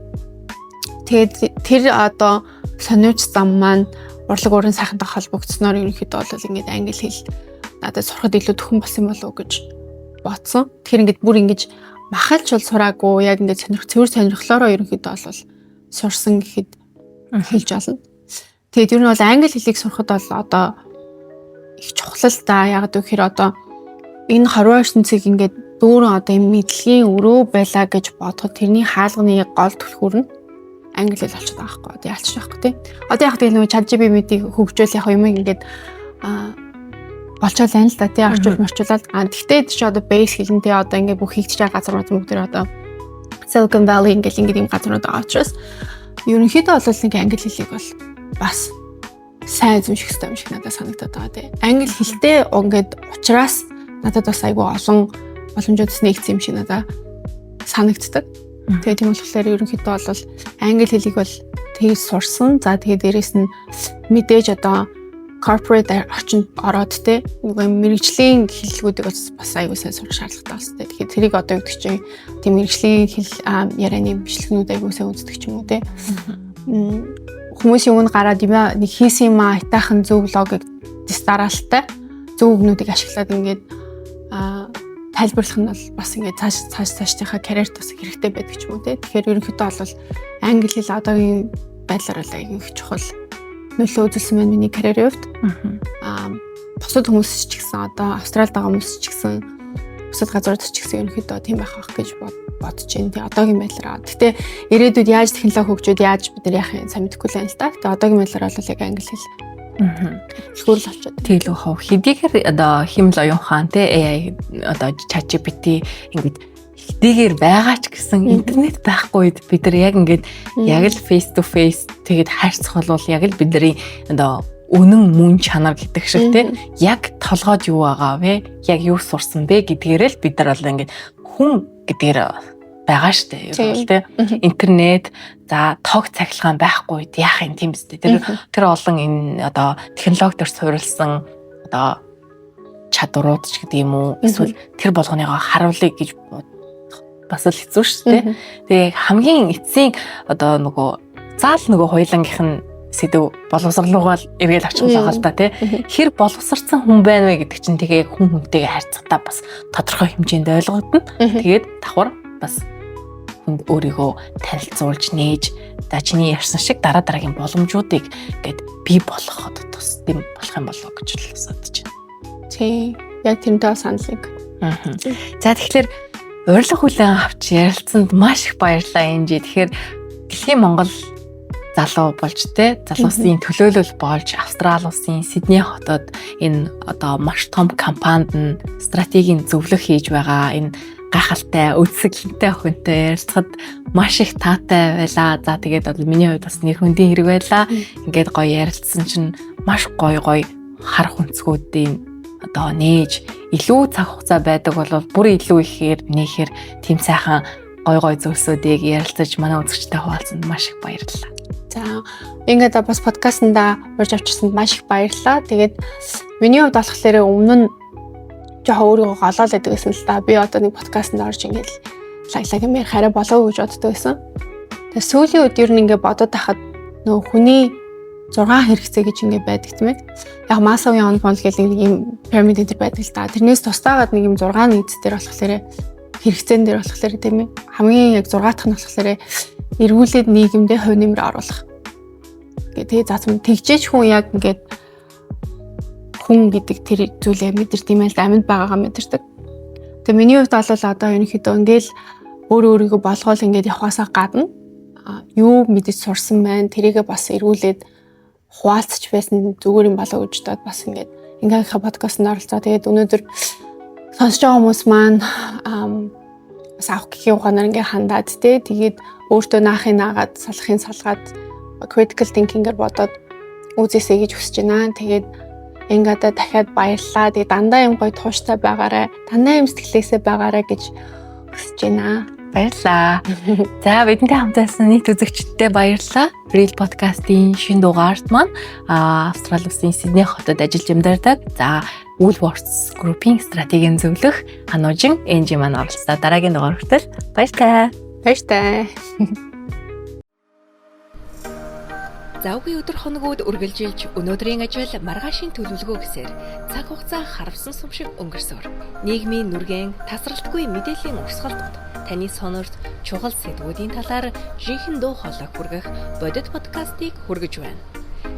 Тэгээд тэр одоо сониуч зам маань урлаг уран сайхантай холбогдсноор ерөнхийдөө бол ингээд англи хэл надад сурахад илүү төхөн болсон юм болов уу гэж бодсон. Тэгэхээр ингээд бүр ингэж махалч бол сураагүй, яг ингээд цэвэр сонирхлоороо ерөнхийдөө бол сурсан гэхэд хэлж болно. Тэгээд ер нь бол англи хэлийг сурахад бол одоо их чухал л да. Яг гэхээр одоо энэ хорвоо ертөнцийг ингээд дүүрэн одоо юм мэдлэгийн өрөө байлаа гэж бодоход тэрний хаалганы гол түлхүүр нь англи хэл болчиход байгаа байхгүй. Одоо ялчих байхгүй, тий. Одоо яг тэгэл нөгөө ChatGPT хөгжөөл яг юм ингээд болчоод байна л да, тий, орчуул морчуулаад. Тэгтээ чи одоо base хэлэн, тий, одоо ингээд бүх хийгдэж байгаа газар бүгд тэр одоо Silicon Valley ингээд ингээд юм газрууд байгаа учраас ерөнхийдөө бол нэг англи хэлийг бол бас сайн эзэмших хэрэгтэй юм шиг надад санагдаад байгаа, тий. Англи хэлтэй ингээд учраас надад бас айгүй олон боломжууд нэгдсэн юм шиг надад санагддаг. Тэгээ тийм болохоор ерөнхийдөө бол англи хэлийг бол тэгж сурсан. За, тэгээ дээрэс нь мэдээж одоо corporate орчинд ороод, те, нөгөө мэргэжлийн хэллэгүүдийг бас аягүй сайн сурах шаардлагатай болсон. Тэгэхээр тэрийг одоо юу гэдэг чинь тийм мэргэжлийн хэл ярианы бичлэгнүүд аягүй сайн үздэг ч юм уу, те. Хүмүүсийн өмнө гараад юм нэг хийсэн юм айтайхан зөв логик дистаралтай зөв үгнүүдийг ашиглаад ингээд тайлбарлах нь бол бас ингээд цааш цааш цаашдынхаа карьерт бас хэрэгтэй байдаг ч юм уу, те. Тэгэхээр ерөнхийдөө бол англи хэл одоогийн байдлаар бол аягүй их чухал нөлөө үзүүлсэн байна миний карьерийн хувьд. Бусад хүмүүс ч гэсэн, одоо Австралид байгаа хүмүүс ч гэсэн Бусад газрууд ч гэсэн ерөнхийдөө тийм байх ах гэж бодож байна. Тэгээ одоогийн байдлаар. Гэтэ ирээдүйд яаж технологи хөгжөөд яаж бид нар яах юм сайн мэдэхгүй л байна л да. Гэтэ одоогийн байдлаар бол яг англи хэл түлхүүр л болчиход. Тэгэл хов хэдийгээр одоо химэл оюун ухаан те AI одоо ChatGPT ингээд хэдийгээр байгаа ч гэсэн интернет байхгүй үед бид нар яг ингээд яг л face to face тэгээд харьцах бол яг л бидний одоо үнэн мөн чанар гэдэг шиг те яг толгойд юу байгаа вэ? Яг юу сурсан бэ гэдгээрээ л бид нар бол ингээд хүн гэдгээр байгаа штэ. Ер нь бол те интернет за тог цахилгаан байхгүй үед яах юм тийм үстэй. Тэр олон энэ одоо технологи дээр суурилсан одоо чадварууд ч гэдэг юм уу эсвэл тэр болгоныгоо харуулъя гэж бас л хэцүү шүү дээ. Тэгээ хамгийн эцсийн одоо нөгөө заал нөгөө хоёулангийнх нь сэдв боловсрлуугаа л эргээл очих байгаа л да тий. Хэр боловсрцсан хүн байна вэ гэдэг чинь тэгээ хүн хүнтэйгээ харьцахдаа бас тодорхой хэмжээнд ойлгогдно. Тэгээд давхар бас хүнд өөрийгөө танилцуулж нээж за чиний ярьсан шиг дараа дараагийн боломжуудыг ингээд бий болгоход тус тийм болох юм болоо гэж л бас бодож байна. Тий. Яг тэрнтэй санал нэг. За тэгэхээр урилга хүлээн авч ярилцсанд маш их баярлалаа Энжи. Тэгэхээр дэлхийн Монгол залуу болж те залуусын төлөөлөл болж Австрали улсын Сидней хотод энэ одоо маш том компанид нь стратегийн зөвлөх хийж байгаа энэ гайхалтай үзэсгэлэнтэй охинтой ярилцахад маш их таатай байлаа. За тэгээд бол миний хувьд бас нэр хүндийн хэрэг байлаа. Ингээд гоё ярилцсан чинь маш гоё гоё харах өнцгүүдийн одоо нээж илүү цаг хугацаа байдаг бол бүр илүү ихээр нээхээр тийм сайхан гоё гоё зүйлсүүдийг ярилцаж манай үзэгчтэй хуваалцсанд маш их баярлалаа. За ингээд бас подкастнда урьж авчирсанд маш их баярлалаа. Тэгээд миний хувьд болохоор өмнө нь жоохон өөрийгөө голоол байдаг гэсэн л да. Би одоо нэг подкастнд орж ингээд лаглаг юм ярих арай болов гэж боддог байсан. Тэгээд сүүлийн үед ер нь ингээд бодоод байхад нөгөө хүний 6 хэрэгцээ гэж ингээд байдаг тийм ээ. Яг Масловын он фонд гэх нэг юм пирамид энэ байдаг л да. Тэрнээс тусдаагаад нэг юм 6 нийт дээр болохоор хэрэгцээн дээр болохоор тийм ээ. Хамгийн яг 6 дахь нь болохоор эргүүлээд нийгэмдээ хувь нэмэр оруулах. Гэ тэгээ за тэгжээч хүн яг ингээд хүн гэдэг тэр зүйлээ мэдэрд юм айл амьд байгаагаа мэдэрдэг. Тэгээ миний хувьд бол одоо ерөнхийдөө ингээл өөрөө өөрийгөө болгоол ингээд явхаасаа гадна юу мэдэж сурсан байна тэрийгээ бас эргүүлээд хуваалцж байсан зүгээр юм болоо гэж бодоод бас ингээд ингээийнхаа подкастт оролцоо. Тэгээд өнөөдөр сонсож байгаа хүмүүс маань бас авах гэхийн ухаанаар ингээ хандаад те тэгээд өөртөө наахыг наагаад салахын салгаад critical thinking-ээр бодоод үзээсэй гэж хүсэж байна. Тэгээд ингээд дахиад баярлалаа. Тэгээд дандаа юм гоё тууштай байгаарай. Дандаа юм сэтгэлээсээ байгаарай гэж хүсэж байна. Баярлалаа. За бидэнтэй хамт байсан нийт үзэгчдэд баярлалаа. Real podcast-ийн шинэ дугаарт маань Австрали улсын Сидней хотод ажиллаж амьдардаг. За Woolworths Group-ийн стратегийн зөвлөх Хануужин Энжи маань оролцлоо. Дараагийн дугаар хүртэл баяртай. Баяртай. Завгүй өдөр хоногуд үргэлжилж өнөөдрийн ажил маргаашийн төлөвлөгөө гэсээр цаг хугацаа харавсан сум шиг өнгөрсөөр. Нийгмийн нүргэн тасралтгүй мэдээллийн урсгал дунд таны сонорт чухал сэдвүүдийн талаар жинхэнэ дуу хоолой хүргэх бодит подкастыг хүргэж байна.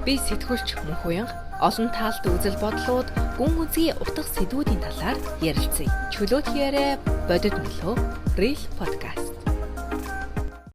Би сэтгүүлч Мөнхуянга олон талд үзэл бодлууд, гүн гүнзгий утга сэдвүүдийн талаар ярилцъя. Чөлөөт яриа, бодит мөлөө, Real podcast.